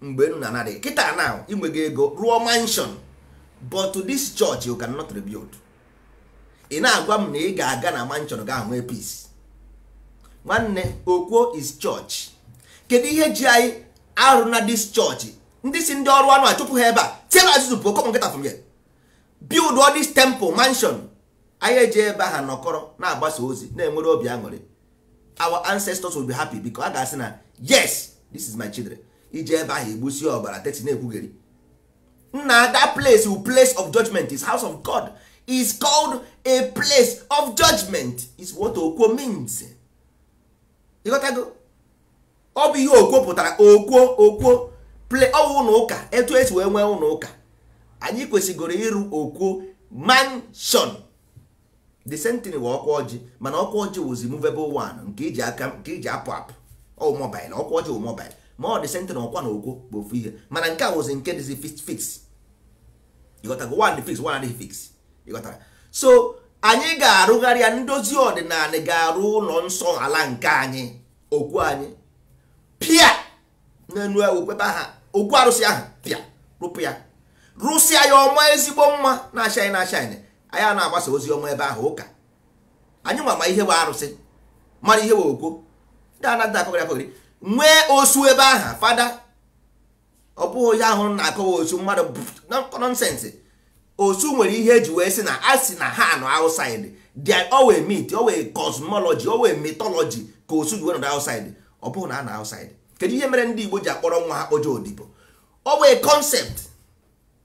mgbe nna narị kịta na inwego ego rụọ mansion, but to this church you cannot rebuild. Ị na-agwa m na ị ga-aga na mansion ga nwee peace? Nwanne, okwo is church. Kedu ihe ji anyị arụ na this church? Ndị si ndị ọrụ anụ achụpụ ha ebe a, tie ha azụzụ, pụọ, come get from here. Build all this temple mansion, anyị eji ebe ahụ nọkọrọ na-agbasa ozi, na-enwere obi aṅụrị. Our ancestors will be happy because a ga-asị na, "Yes, this is my children." Ije ebe ahụ egbusi ọbara teti na-ekwugheri nna. That place will place of judgment is house of God, is called a place of judgment, is what okwo means. Ịghọtago? Ọ bụ ihe okwo pụtara. Okwo, okwo play ọwụ ụlọ ụka. Etu esi wee nwee ụlọ ụka, anyị kwesịgoro ịrụ okwo mansion. The same thing wụ ọkwa ọjị, mana ọkwa ọjị wụzi movable one, nke iji aka, nke iji apụ apụ, ọ mobile. Ọkwa ọjị wụ mobile, ma ọ dị same thing. Ọkwa na okwo bụ ofu ihe, mana nke a wụzi nke dịzi fix. Ịghọtago? One dị fix, one adịghị fix. Ịghọtara? So anyị ga-arụgharị ya. Ndozi ọdịnala ga-arụ ụlọ nsọ ala nke anyị, okwu anyị, pịa n'enu okwebe aha okwu arụsị ahụ, pịa rụpụ ya, rụsịa ya ọma, ezigbo mma, na-acha anyị, na-acha anyị. Anyị a na-agbasa ozi ọma ebe ahụ. Ụka anyị nwa ma ihe bụ arụsị, mara ihe bụ okwo, ndị anaghị akọgịrị akọgịrị. Nwee osu ebe ahụ, fada. Ọ bụghị onye ahụ na-akọwa osu mmadụ nonsense. Osu nwere ihe eji wee sị na a sị na ha nọ outside. There always myth, always cosmology, always mythology ka osu ji wee nọdụ outside. Ọ bụghị na a na outside. Kedu ihe mere ndị Igbo ji akpọrọ nwa ha kpoje odibo? Ọ bụ concept,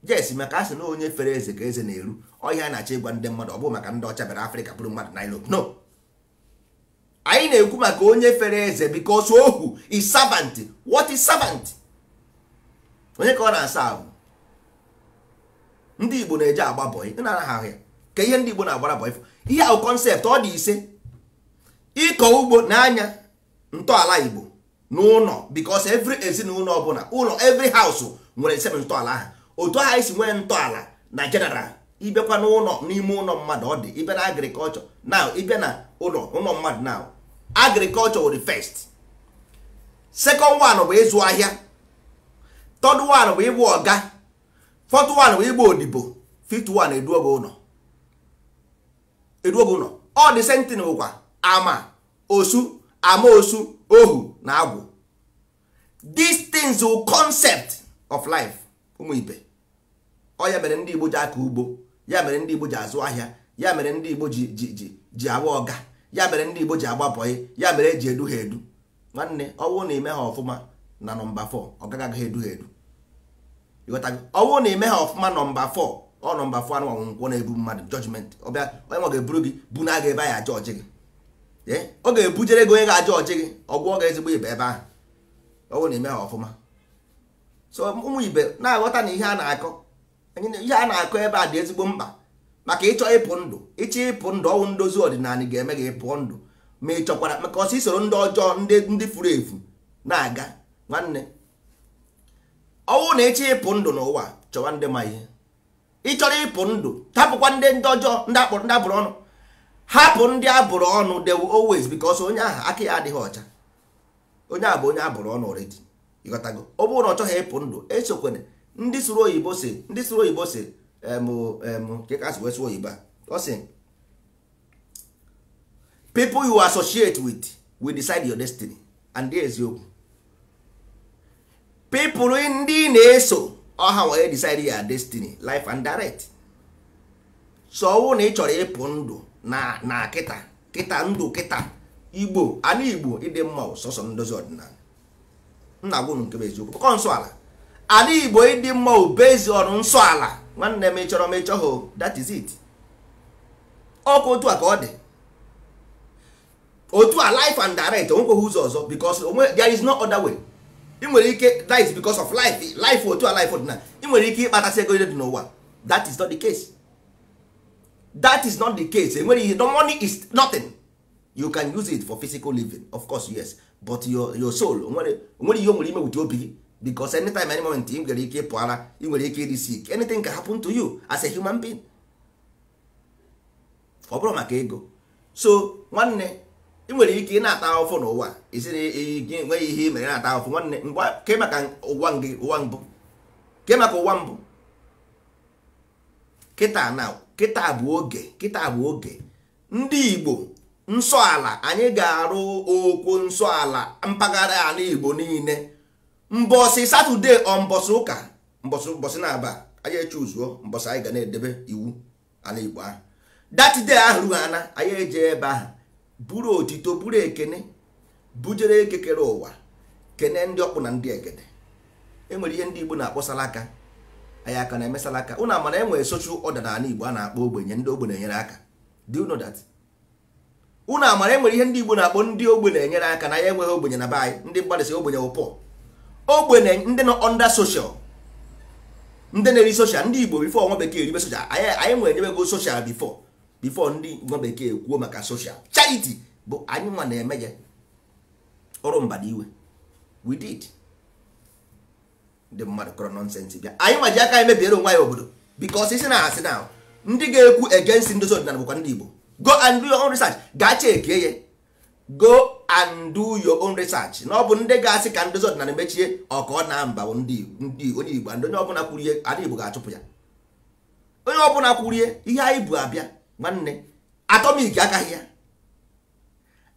yes, maka a sị na onye fere eze ka eze na-eru. Ọhịa na-achọ ịgwa ndị mmadụ, ọ bụ maka ndị ọcha bịara Afrịka bụrụ mmadụ na Europe. No, anyị na-ekwu maka onye fere eze, because ohu is servant. What is servant? Onye ka ọ na-asa ahụ? Ndị Igbo na-eje agba bọyị na anaghị ahụ ya ka ihe ndị Igbo na-agbara bọyị. Ihe ahụ concept ọ dị ise: ịkọ ugbo n'anya, ntọala Igbo n'ụlọ, because every ezinụlọ ọbụla, ụlọ, every house nwere same ntọala ahụ. Otu ahụ anyị si nwee ntọala na general, ịbịakwa n'ụlọ, n'ime ụlọ mmadụ, ọ dị. Ịbịa na agriculture now, ịbịa na ụlọ ụlọ mmadụ now, agriculture wụ the first. Second one bụ ịzụ ahịa. Third one bụ ịgba ọga. Fourth one bụ ịgba odibo. Fifth one, eduogo ụlọ, eduogo ụlọ. Ọ dị same thing bụkwa ama osu, ama osu, ohu na agwụ. These things will concept of life. Ụmụ ibe, ọ ya mere ndị Igbo ji akọ ugbo, ya mere ndị Igbo ji azụ ahịa, ya mere ndị Igbo ji agba ọga, ya mere ndị Igbo ji agba bọyị, ya mere eji edu ha edu. Nwanne, ọ bụrụ na ime ha ọfụma na nọmba 4, ọ gaghị agaghị edu ha edu. Ịghọtago? Ọ bụrụ na ime ha ọfụma nọmba 4, ọ nọmba 4 anụ nkwọ na-ebu mmadụ judgment. Ọbịa, onye nwa ga-eburu gị bu na aga ebe anyị aja ọjị gị. Ọ ga-ebujere gị onye ga-aja ọjị gị, ọgwụ ọ ga-ezigbo ibe ebe ahụ. Ọ bụrụ na ime ha ọfụma. So ụmụ ibe na-aghọta na ihe a na-akọ, ihe a na-akọ ebe a dị ezigbo mkpa maka ịchọ ịpụ ndụ. Ịchọ ịpụ ndụ, ọwụ ndozi ọdịnala ga-eme gị pụọ ndụ. Ma ị chọkwara maka ọsọ isoro ndị ọjọọ, ndị furu efu na-aga. Nwanne, ọwụ na ịchọ ịpụ ndụ n'ụwa, chọwa ndị ma ihe. Ị chọrọ ịpụ ndụ, hapụkwa ndị ọjọọ, ndị akpọrọ, ndị abụrụ ọnụ. Hapụ ndị abụrụ ọnụ. They will always, because onye ahụ aka ya adịghị ọcha. Onye a bụ onye abụrụ ọnụ already. Ịghọtago? Ọ bụrụ na ọ chọghị ịpụ ndụ, esokwene ndị sụrụ oyibo si, ndị sụrụ oyibo si em em ka ka wee sụọ oyibo a, ọ sị, "People you associate with will decide your destiny." And eziokwu, people ndị na-eso ọha wee decide your destiny life and direct. So ọwụ na ị chọrọ ịpụ ndụ na kịta kịta ndụ kịta igbo, ana igbo ịdị mma, sọsọ ndozi ọdịnala. Nna gwa unu nke bụ eziokwu, kọ nsọ ala. Ala igbo ịdị mma based on nsọ ala. Nwanne m, ịchọrọ m ịchọghị, that is it. Ọkụ otu a ka ọ dị, otu a life and direct. Onwekweghị ụzọ ọzọ, because onwe there is no other way. Ị nwere ike, that is because of life, life otu a, life ọdịnala. Ị nwere ike ịkpatasị ego dị n'ụwa. That is not the case, that is not the case. Enwere ihe, the money is nothing. You can use it for physical living, of course, yes, but your soul, nwere ihe o nwere ime with obi gị, because anytime, any moment, ị nwere ike ịpụ ara, ị nwere ike ịdị sick. Anything can happen to you as a human being. Ọ bụrụ maka ego, so nwanne, ị nwere ike ị na-ata ahụfụ n'ụwa, isi na nweghị ihe ị mere na-ata ahụfụ. Nwanne, ke maka ụwa gị, ụwa mbụ, ke maka ụwa mbụ. Kịta na kịta bụ oge, kịta bụ oge ndị Igbo nsọ ala. Anyị ga-arụ okwu nsọ ala mpaghara ala Igbo niile mbọsị Saturday, ọ mbọsị ụka, mbọsị, mbọsị na-aba. Anyị echuzuo mbọsị anyị ga na-edebe iwu ala Igbo ahụ. That day ahụ ruo ana, anyị eje ebe ahụ buru otito, buru ekene, bujere ekekere ụwa, kene ndị ọkpụ na ndị egede. Enwere ihe ndị Igbo na-akpọ salaka. Anyị aka na-eme salaka. Ụnụ amana enwere social order n'ala Igbo a na-akpọ ogbenye, ndị ogbenye enyere aka? Do you know that? Ụnụ amara enwere ihe ndị Igbo na-akpọ ndị ogbenye enyere aka, na ya enweghị ogbenye na be anyị? Ndị mmadụ si ogbenye wụ poor, ogbenye ndị nọ under social, ndị na-eri social. Ndị Igbo, before nwa bekee eribe social, anyị nwere enyebego social before ndị nwa bekee kwuo maka social. Charity bụ anyị nwa na-eme ya. Ọrụ mbada iwe we did. Ndị mmadụ kọrọ nonsense bịa, anyị nwa ji aka anyị mebiere onwe anyị obodo, because isi na asị na ndị ga-ekwu against ndozi ọdịnala bụkwa ndị Igbo. Go and do your own research. Gaa chekie ya. Go and do your own research na ọ bụ ndị ga-asị ka ndozi ọdịnala mechie ọka ọ na mba bụ ndị onye Igbo. And onye ọbụla kwurie, ala Igbo ga-achụpụ ya. Onye ọbụla kwurie ihe anyị bụ abịa, nwanne, atomic akaghị ya,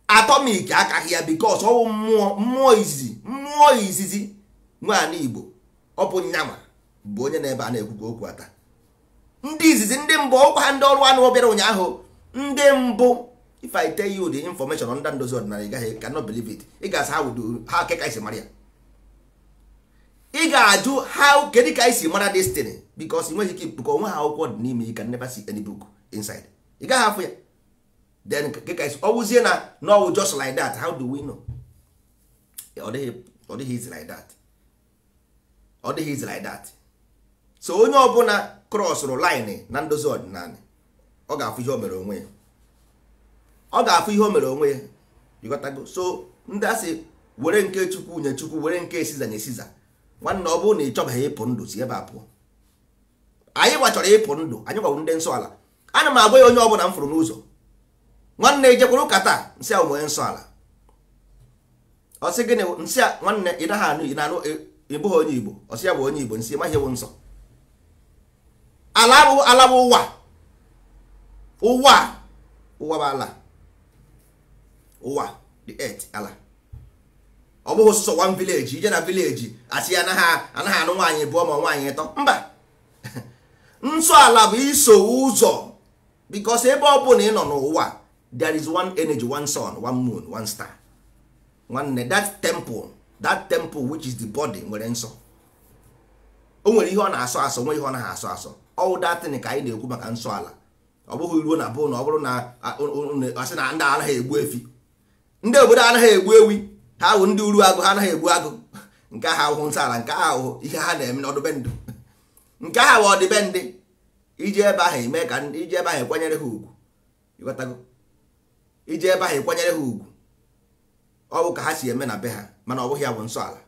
atomic akaghị ya, because ọwụ mmụọ, mmụọ izizi, mmụọ izizi nwaanyị Igbo. Ọ bụ nyanwa bụ onye na-ebe a na-ekwukwa okwu ata. Ndị izizi, ndị mbụ, ọkwa ha ndị ọrụ anụ bịara ụnyaahụ, ndị mbụ. If I tell you the information under ndozi ọdịnala, ị gaghị, cannot believe it. Ị ga-asa how do ha ke ka isi mara ya. Ị ga-ajụ how, kedu ka isi mara destiny, because ị nweghị ike because onwe ha akwụkwọ dị n'ime. You can never see any book inside. Ị gaghị afụ ya. Then ke ka isi ọ wụzie na no, just like that, how do we know? Ọ dịghị easy like that, ọ dịghị easy like that. So onye ọbụla crossụrụ line na ndozi ọdịnala, ọ ga-afụ ihe o mere onwe ya, ọ ga-afụ ihe o mere onwe ya. Ịghọtago? So ndị asị were nke Chukwu nye Chukwu, were nke Siza nye Siza. Nwanne, ọ bụrụ na ị chọbaghị ịpụ ndụ, si ebe a pụọ. Anyị gwa chọrọ ịpụ ndụ, anyị gwagwụ ndị nsọ ala. Ana m agwa ya onye ọbụla m fụrụ n'ụzọ, nwanne, ijekwara ụka taa? Nsị a onye nsọ ala. Ọ sị gịnị? Nsị a, nwanne, ị naghị anụ, ị na-anụ, ị bụghị onye Igbo. Ọ sị ya bụ onye Igbo. Nsị maghị ewu nsọ ala bụ ala bụ ụwa, ụwa, ụwa bụ ala, ụwa, the earth, ala. Ọ bụghị sọsọ one village. Ije na village, asị ya anaghị anụ nwaanyị bụọ ma nwaanyị ịtọ. Mba, nsọ ala bụ iso ụzọ, because ebe ọ bụla ị nọ n'ụwa, there is one energy, one sun, one moon, one star. Nwanne, that temple, that temple which is the body, nwere nsọ. O nwere ihe ọ na-asọ asọ, nwere ihe ọ naghị asọ asọ. All that thing ka anyị na-ekwu maka nsọ ala. Ọ bụghị ruo na bụ na ọ bụrụ na asị na ndị anaghị egbu efi, ndị obodo anaghị egbu ewi, ha bụ ndị uru agụ, ha anaghị egbu agụ. Nke ahụ ahụhụ nsọ ala, nke ahụ ahụhụ ihe ha na-eme n'ọdụbendụ, nke ahụ bụ ọdịbendị. Iji ebe ahụ eme ka iji ebe ahụ ekwanyere ha ugwu, ịghọtago? Iji ebe ahụ ekwanyere ha ugwu, ọ bụ ka ha si eme na be ha, mana ọ bụghị ya bụ nsọ ala.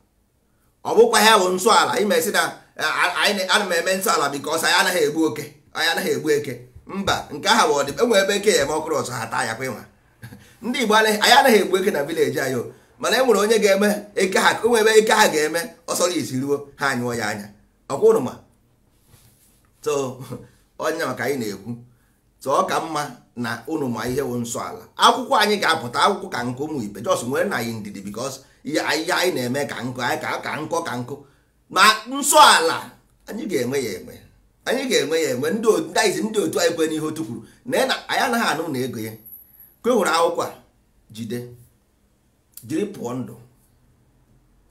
Ọ bụkwa ya bụ nsọ ala. Ime sị na ana m eme nsọ ala because anyị anaghị egbu oke, anyị anaghị egbu eke. Mba, nke ahụ bụ ọdị enwe ebe eke ya eme ọkụrụ ọzọ ha taa ya kwa. Ịnwa ndị Igbo, anyị anaghị egbu eke na village anyị o, mana e nwere onye ga-eme eke ha, onwe ebe eke ha ga-eme ọsọrọ isi ruo ha anyụọ ya anya ọkwa ụnụ ma. So onye maka anyị na-ekwu, so ọ ka mma na ụnụ ma ihe wụ nsọ ala. Akwụkwọ anyị ga-apụta, akwụkwọ ka nkụ. Ụmụ ibe, just nwere na anyị ndidi, because ihe anyị na-eme ka nkụ anyị ka nkụ ka nkụ. Ma nsọ ala anyị ga-enwe ya enwe, anyị ga-enwe ya enwe. Ndị anyị, ndị otu anyị kwe n'ihe otu kwuru na anyị anaghị anụ na ego ya ka hụrụ akwụkwọ a jide jiri pụọ ndụ.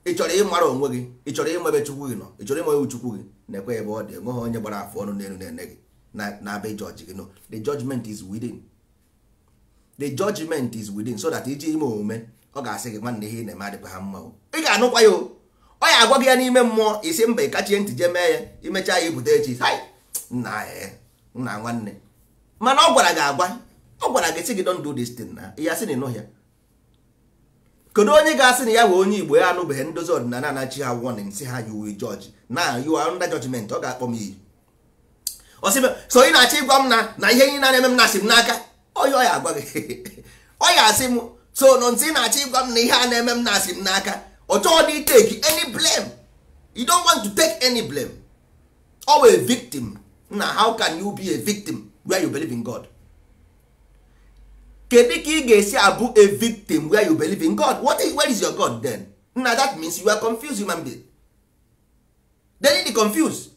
Ị chọrọ ịmara onwe gị, ị chọrọ ịma ebe Chukwu gị nọ, ị chọrọ ịma ewu Chukwu gị, na-ekwe ebe ọ dị. Enweghị onye gbara afọ ọnụ n'elu na-ene gị na-abịa judge gị. No, the judgment is within, the judgment is within, so that iji ime omume ọ ga-asị gị, "Nwanne, ihe ị na-eme adịkwa ha mma." Ị ga-anụkwa ya o, ọ ya agwa gị ya n'ime mmụọ. Isi mba, ịkachie ntị jee mee ya, imechaa ya ibute echi, hai nna ya, nna nwanne. Mana ọ gwara gị agwa, ọ gwara gị sị gị, "Don't do this thing," na ihe asị na ịnụ ya. Kedu onye ga-asị na ya bụ onye Igbo ya anụbeghị ndozi ọdịnala anachi ha warning, si ha, "You will judge na you are under judgment"? Ọ ga-akpọ m iyi. Ọ sị m, so ị na-achọ ịgwa m na ihe niile na-eme m na-asị m n'aka onye? Ọ ya agwa gị, ọ ya asị m, so nọ ntị na-achọ ịgwa m na ihe a na-eme m na-asị m n'aka. Ọ chọghị dị take any blame. You don't want to take any blame. Ọ bụ a victim na. How can you be a victim where you believe in God? Kedu ka ị ga-esi abụ a victim where you believe in God? Where is your God then? Na that means you are confused human being then. You confused,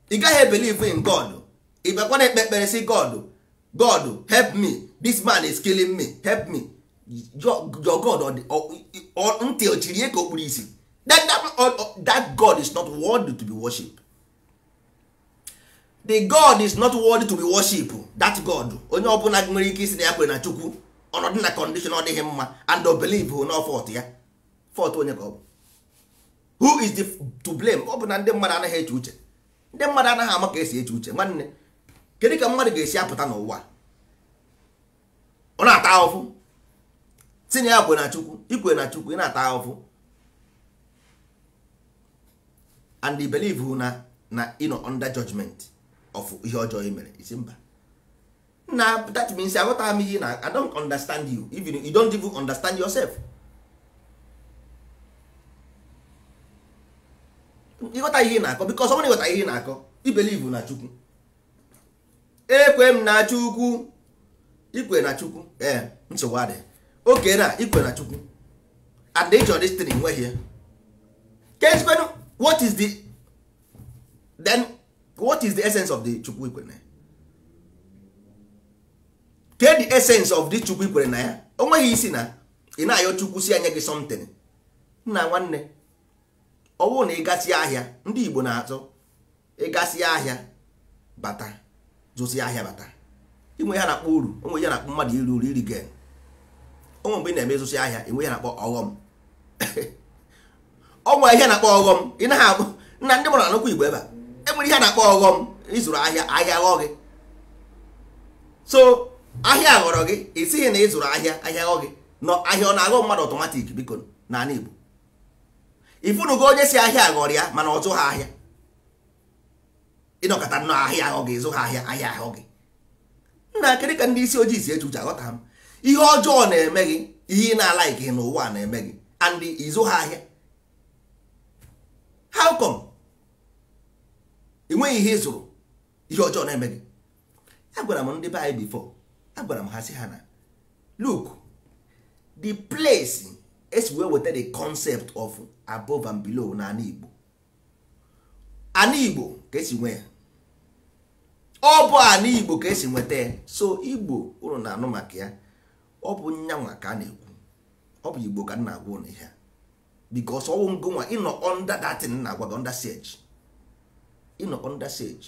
ị gaghị believe in God. Ị bịakwa na ekpe ekpere si, "God, God, help me, this man is killing me, help me." Your God ntị ochiri ka okpuru isi. Then that God is not worthy to be worshipped. The God is not worthy to be worshipped, that God. Onye ọbụla nwere ike isi na ya kwere na Chukwu, ọnọdụ na condition ọ dịghị mma and o believe no fault ya, fault onye ka ọ bụ? Who is the to blame? Ọ bụ na ndị mmadụ anaghị eche uche, ndị mmadụ anaghị ama ka esi eche uche. Nwanne, kedu ka mmadụ ga-esi apụta n'ụwa, ọ na-ata ahụhụ, si na ya kwe na Chukwu? Ikwe na Chukwu, ị na-ata ahụhụ and you believe na ị nọ under judgment of ihe ọjọọ ị mere. Isi mba na that means aghọtaghị m ihe na I don't understand you. Even you don't even understand yourself. Ịghọta ihe ị na-akọ, because ọ bụrụ ịghọta ihe ị na-akọ, I believe na Chukwu, ekwe m na Chukwu, ikwe na Chukwu, ee, nsogbu adịghị. Oke na ikwe na Chukwu and the chọrọ this thing nweghị ya. Kezikwenu, what is the then, what is the essence of the Chukwu ikwere na ya? Ke the essence of the Chukwu ikwere na ya? O nweghị isi na ị na-ayọ Chukwu si anya gị something. Nna nwanne, ọ bụrụ na ịgasị ahịa, ndị Igbo na-atụ ịgasị ahịa bata, zụsị ahịa bata, inwe ihe na-akpọ uru, onwe ihe na-akpọ mmadụ iri uru, iri gain. Onwe mgbe ị na-eme ịzụsị ahịa, inwe ihe na-akpọ ọghọm. Onwe ihe na-akpọ ọghọm. Ị naghị abụ nna ndị mụrụ anụkwu Igbo ebe a, enwere ihe na-akpọ ọghọm. Ịzụrụ ahịa, ahịa ghọ gị. So ahịa ghọrọ gị, ị sịghị na ịzụrụ ahịa, ahịa ghọ gị nọ. Ahịa ọ na-aghọ mmadụ automatic? Biko, n'ala Igbo, ifunugo onye si ahịa ghọrọ ya mana ọ zụ ha ahịa? Ịnọkọta nnọọ, ahịa aghọ gị, ịzụ ha ahịa, ahịa aghọ gị. Nna, kedu ka ndị isi ojii si eche uche? Aghọta m. Ihe ọjọọ na-eme gị, ihe ị na-alaiki n'ụwa na-eme gị, and ịzụ ha ahịa. How come ị nweghị ihe ị zụrụ, ihe ọjọọ na-eme gị? Agwara m ndị be anyị before, agwara m ha sị ha na look, the place esi wee weta the concept of above and below na ana Igbo, ana Igbo ka esi nwe ya. Ọ bụ ana Igbo ka esi nweta ya. So Igbo unu na-anụ maka ya, ọ bụ nyanwa ka a na-ekwu, ọ bụ Igbo ka m na-agwa unu ihe a, because ọwụ ngụnwa ịnọ under that thing na-agwa gị, under siege. Ịnọ under siege,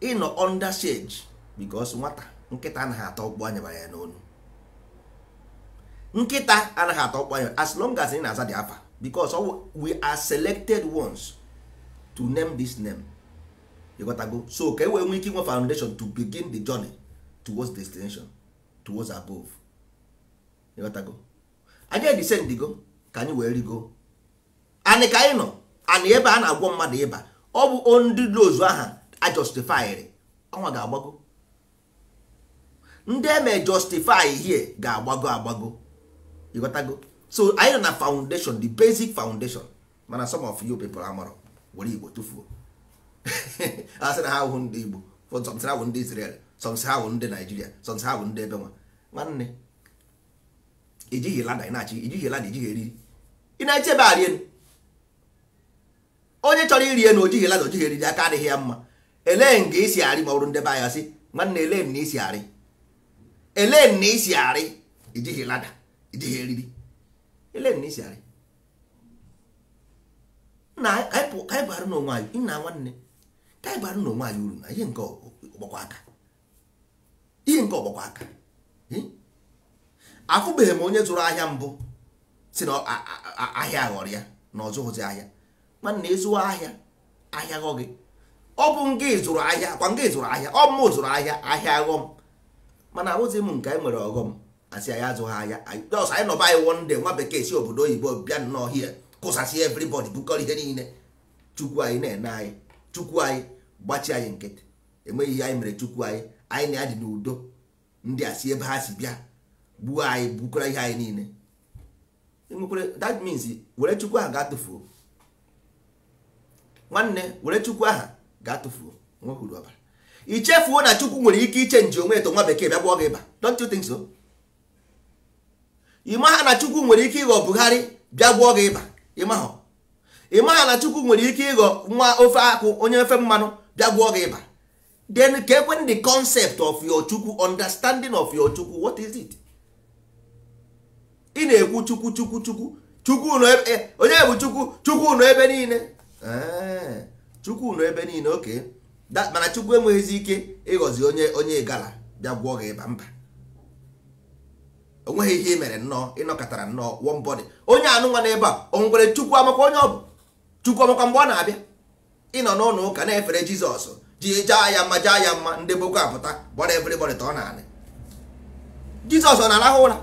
ịnọ under siege, because nwata nkịta anaghị ata ọkpụ anya bara ya n'onu. Nkịta anaghị ata ọkpụkpụ anyị as long as anyị na-aza dị afa, because we are selected ones to name this name. You got to go. So ka e wee nwee ike inwe foundation to begin the journey towards destination, towards above. You got to go. Anyị edisendigo ka anyị wee rigo. Anyị ka anyị nọ anyị ebe a na-agwọ mmadụ ịba, ọ bụ ndị lozu aha a justifyịrị ọnwa ga-agbago. Ndị eme justify here ga-agbago agbago. You got to go. So anyị nọ na foundation, the basic foundation. Mana some of you people amara were Igbo tụfuo. A sị na ha ahụhụ ndị Igbo, some sị ha bụ ndị Israel, some sị ha bụ ndị Nigeria, some sị ha bụ ndị ebe nwa. Nwanne, ijighị lada ị na-achị, ijighị lada, ijighị eriri, ị na-eche ebe arị elu. Onye chọrọ iri elu ojighị lada, ojighị eriri, aka adịghị ya mma. Elee nga isi arị ma ọ bụrụ ndị be anyị asị nwanne, elee na isi arị, elee na isi arị, ijighị lada, ijighị eriri, elee na isi arị. Na anyị bara n'onwe anyị, nna nwanne, ka anyị bara n'onwe anyị uru na ihe nke ọgbakọ aka, ihe nke ọgbakọ aka. Afụbeghị m onye zụrụ ahịa mbụ si na ahịa ghọrọ ya na ọzụghụzi ahịa. Nwanne, ịzụwa ahịa, ahịa ghọ gị. Ọ bụ nga ịzụrụ ahịa, kwa nga ịzụrụ ahịa, ọ mụ zụrụ ahịa, ahịa ghọ m. Mana ahụzi m nke anyị nwere ọghọm, asị anyị azụghị ahịa. Just anyị nọba anyị one day, nwa bekee si obodo oyibo bịa nnọọ hie kụsasị everybody, bukọrọ ihe niile. Chukwu anyị na-ene anyị, Chukwu anyị gbachi anyị nkịtị, enweghị ihe anyị mere Chukwu anyị. Anyị na-adị n'udo, ndị a si ebe ha si bịa gbuo anyị, bukọrọ ihe anyị niile. Enwekwere, that means were Chukwu ahụ gaa tụfuo. Nwanne, were Chukwu ahụ gaa tụfuo, nweghị uru ọbara. I chefuo na Chukwu nwere ike ichenji onwe eto nwa bekee bịa gwọọ gị ịba. Don't you think so? Ị maha na Chukwu nwere ike ịghọ Buhari bịa gwọọ gị ịba? Ị maha na Chukwu nwere ike ịghọ nwa ofe akwụ, onye ofe mmanụ, bịa gwọọ gị ịba? Then ka ekwe the concept of your Chukwu, understanding of your Chukwu, what is it? Ị na-ekwu Chukwu, Chukwu, Chukwu, Chukwu nọ onye bụ Chukwu? Chukwu nọ ebe niile. Chukwu nọ ebe niile, oke. Mana Chukwu enweghịzi ike ịghọzi onye Igala bịa gwọọ gị ịba? Mba, o nweghị ihe ị mere nnọọ, ịnọkọtara nnọọ one body. Onye anụnwa n'ebe a, o nwere Chukwu amakwa onye ọ bụ? Chukwu amakwa mgbe ọ na-abịa? Ịnọ n'ụlọ ụka na-efere Jizọs ji jaa ya mma, jaa ya mma, ndị Boko apụta gbara everybody tọọ naanị. Jizọs ọ na-arahụ ụra?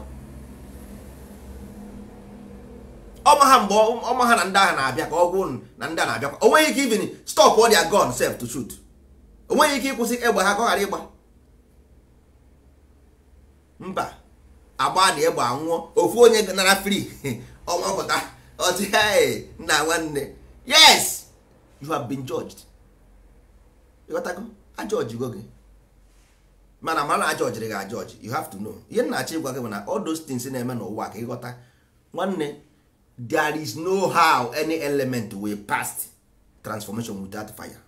Ọma ha mgbe ọma ha na ndị agha na-abịa ka ọ gwụ na ndị a na-abịakwa, o nweghị ike even stop all their gun self to shoot. O nweghị ike ịkwụsị egbe ha ka ọ ghara ịgba. Mba, agba dị egbe anwụọ, ofu onye nara free ọnwa pụta ọtị. Hey, nna nwanne, yes, you have been judged. Ịghọtago? Ajọjigo gị, mana ajọjiri gị ajọji. You have to know ihe m na-achọ ịgwa gị bụ na all those things na-eme n'ụwa, ka ịghọta nwanne, there is no how any element will pass transformation without fire.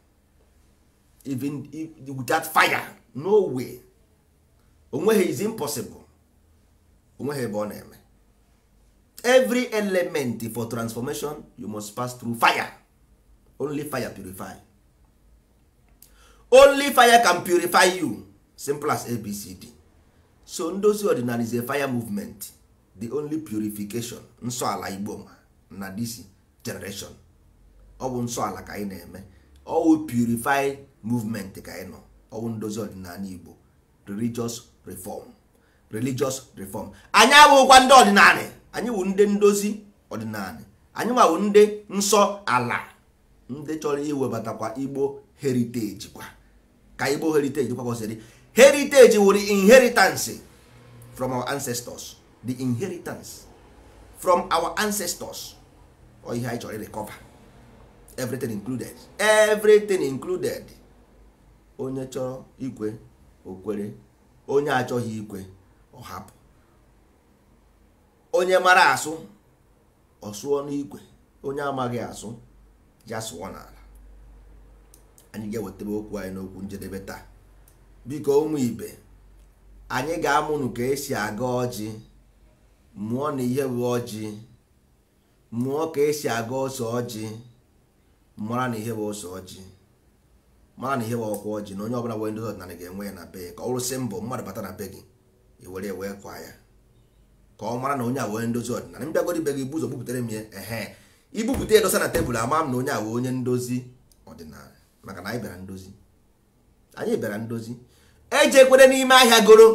Even if, without fire, no way. Onweghị, is impossible. Onweghị ebe ọ na-eme. Every element for transformation, you must pass through fire. Only fire purify. Only fire can purify you. Simple as ABCD. So ndozi ọdịnala is a fire movement, the only purification nsọ ala Igbo ma na this generation. Ọ bụ nsọ ala ka anyị na-eme, ọ bụ purify movement ka anyị nọ. Ọ bụ ndozi ọdịnala Igbo, religious reform, religious reform. Anyị abụghịkwa ndị ọdịnala, anyị wụ ndị ndozi ọdịnala. Anyị nwa wụ ndị nsọ ala, ndị chọrọ iwebatakwa Igbo heritage kwa, ka Igbo heritage kwa kwesịrị. Heritage wụrụ inheritance from our ancestors, the inheritance from our ancestors. Ọ ihe anyị chọrọ recover, everything included, everything included. Onye chọrọ ikwe okwere, onye achọghị ikwe ọ hapụ. Onye mara asụ, ọ sụọ n'ikwe. Onye amaghị asụ, ya sụọ n'ala. Anyị ga-ewetebe okwu anyị n'okwu njedebe taa. Biko ụmụ ibe, anyị ga-amụnụ ka esi aga ọjị, mụọ na ihe bụ ọjị, mụọ ka esi aga ose ọjị, mara na ihe bụ ose ọjị, mara na ihe bụ ọkwa ọjị, na onye ọbụla nwere ndozi ọdịnala ga-enwe ya na be ya, ka ọ rụsị mbọ mmadụ bata na be gị, i were ya wee kwa ya. Ka ọ mara na onye a wee ndozi ọdịnala. Mbịagoro ibe gị bụ ụzọ buputere m ya, ehe, ibupụta ya dosa na tebụl, ama m na onye a wee onye ndozi ọdịnala, maka na anyị bịara ndozi, anyị bịara ndozi. Ejekwere n'ime ahịa goro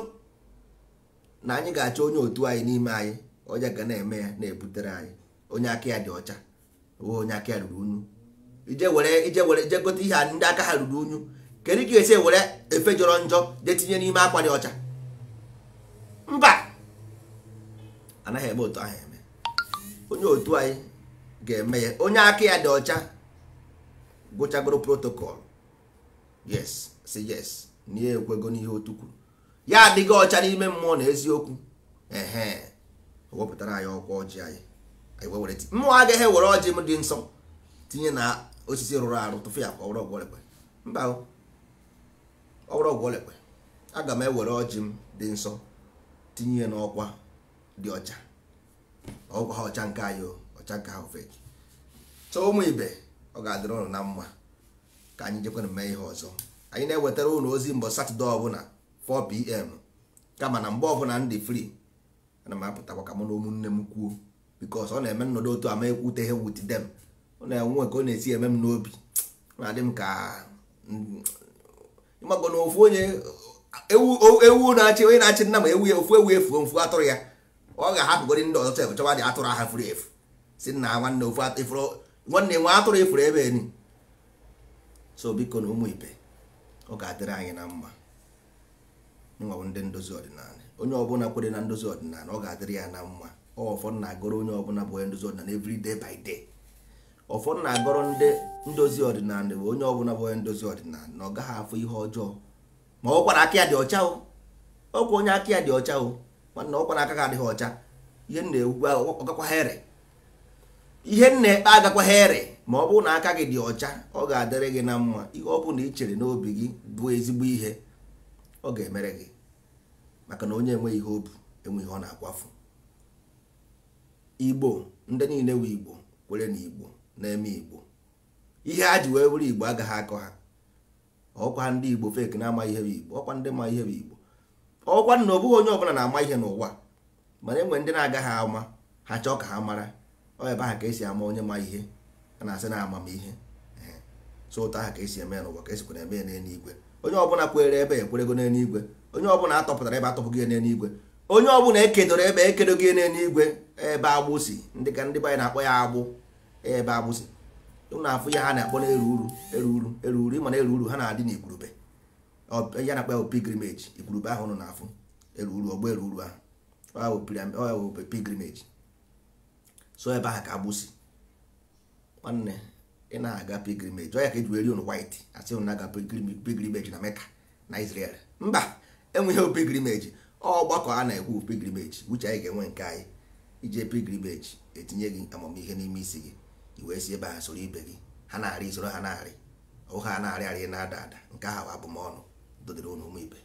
na anyị ga-achọ onye otu anyị n'ime anyị, onye ga na-eme ya na-ebutere anyị, onye aka ya dị ọcha, onye aka ya ruru unyu. Ije were ije were ije gote ihe ndị aka ha ruru unyu, kedu ka esi were efe jọrọ njọ jee tinye n'ime akwa dị ọcha? Mba, anaghị eme otu ahụ eme. Onye otu anyị ga-eme ya, onye aka ya dị ọcha, gụchagoro protocol, yes, si yes na ya ekwego n'ihe otu kwuru, ya adịghị ọcha n'ime mmụọ na eziokwu. Ehe, wepụtara anyị ọkwa ọjị anyị, anyị wee were mmụọ agaghị ewere ọjị m dị nsọ tinye na osisi rụrụ arụ tụfu ya ka ọ bụrụ ọgwụ olekwe. Mba, ọ bụrụ ọgwụ olekwe, aga m ewere ọjị m dị nsọ tinye ya n'ọkwa dị ọcha, ọkwa ha ọcha nke anyị, ọcha nke ha fake. So ụmụ ibe, ọ ga-adịrị ụnụ na mma. Ka anyị jekwana mee ihe ọzọ. Anyị na-ewetara ụnụ ozi mbọ Satọde ọbụla 4 p.m., kama na mgbe ọbụla m dị free, ana m apụtakwa ka mụ na ụmụnne m kwuo, because ọ na-eme nnọdụ otu ama ekwute ihe with them, ọ na-enwe ka ọ na-esi eme m n'obi, ọ na-adị m ka ịmago na ofu onye ewu ewu na-achị, onye na-achị nna ma ewu ya, ofu ewu efuo, mfu atụrụ ya, ọ ga-ahapụgori ndị ọzọ chọrọ chọwa dị atụrụ ahụ furu efu, si nna nwanne ofu ifuru nwanne nwe atụrụ efuru ebe eni. So biko na ụmụ ibe, ọ ga-adịrị anyị na mma. Nwa bụ ndị ndozi ọdịnala, onye ọbụla kwere na ndozi ọdịnala, ọ ga-adịrị ya na mma. Ọ ụfọdụ na-agọrọ onye ọbụla bụ onye ndozi ọdịnala every day by day. Ụfọdụ na-agọrọ ndị ndozi ọdịnala bụ onye ọbụla bụ onye ndozi ọdịnala na ọ gaghị afụ ihe ọjọọ, ma ọ kwara aka ya dị ọcha o, ọkwa onye aka ya dị ọcha o. Nwanne, ọkwa na aka gị adịghị ọcha, ihe m na-egwu ọgakwa here, ihe m na-ekpe agakwa here. Ma ọ bụrụ na aka gị dị ọcha, ọ ga-adịrị gị na mma. Ihe ọ bụla ị chere n'obi gị bụ ezigbo ihe, ọ ga-emere gị, maka na onye enweghị ihe obu enwe ihe ọ na-akwafu. Igbo ndị niile wụ Igbo kwere na Igbo na-eme Igbo ihe ha ji wee bụrụ Igbo agaghị akọ ha. Ọkwa ndị Igbo fake na-ama ihe bụ Igbo, ọkwa ndị ma ihe bụ Igbo, ọkwa na ọ bụghị onye ọbụla na-ama ihe n'ụwa, mana enwe ndị na-agaghị ama, ha chọọ ka ha mara. Ọ ebe ahụ ka esi ama onye ma ihe a na-asị na amamihe. So otu ahụ ka esi eme ya n'ụwa ka esikwa eme ya n'eluigwe. Onye ọbụla kwere ebe ekwerego n'eluigwe, onye ọbụla atọpụtara ebe atọpụghị ya n'eluigwe, onye ọbụla ekedoro ebe ekedoghị ya n'eluigwe. Ebe agbụsị ndị ka ndị be anyị na-akpọ ya agbụ, ebe agbụsị ụnụ afụ ya ha na-akpọ na-eru uru, eru uru, eru uru. Ịma na eru uru ha na-adị n'igwurube, ya na-akpọ ya pilgrimage. Igwurube ahụ ụnụ na-afụ eru uru, ọgbọ eru uru ahụ, ọ bụ pilgrimage. So ebe ahụ ka agbụsị. Nwanne, ị na-aga pilgrimage, ọ ya ka eji wee ri unu white, asị unu na-aga pilgrimage na Mecca na Israel. Mba, enweghị pilgrimage, ọgbakọ a na-ekwu pilgrimage. Uche anyị ga-enwe nke anyị ije pilgrimage, etinye gị amamihe n'ime isi gị, i wee si ebe ha soro ibe gị ha na-arị, soro ha na-arị, ọ ha na-arị arị, na-ada ada. Nke ahụ abụmọnụ dodere unu, ụmụ ibe.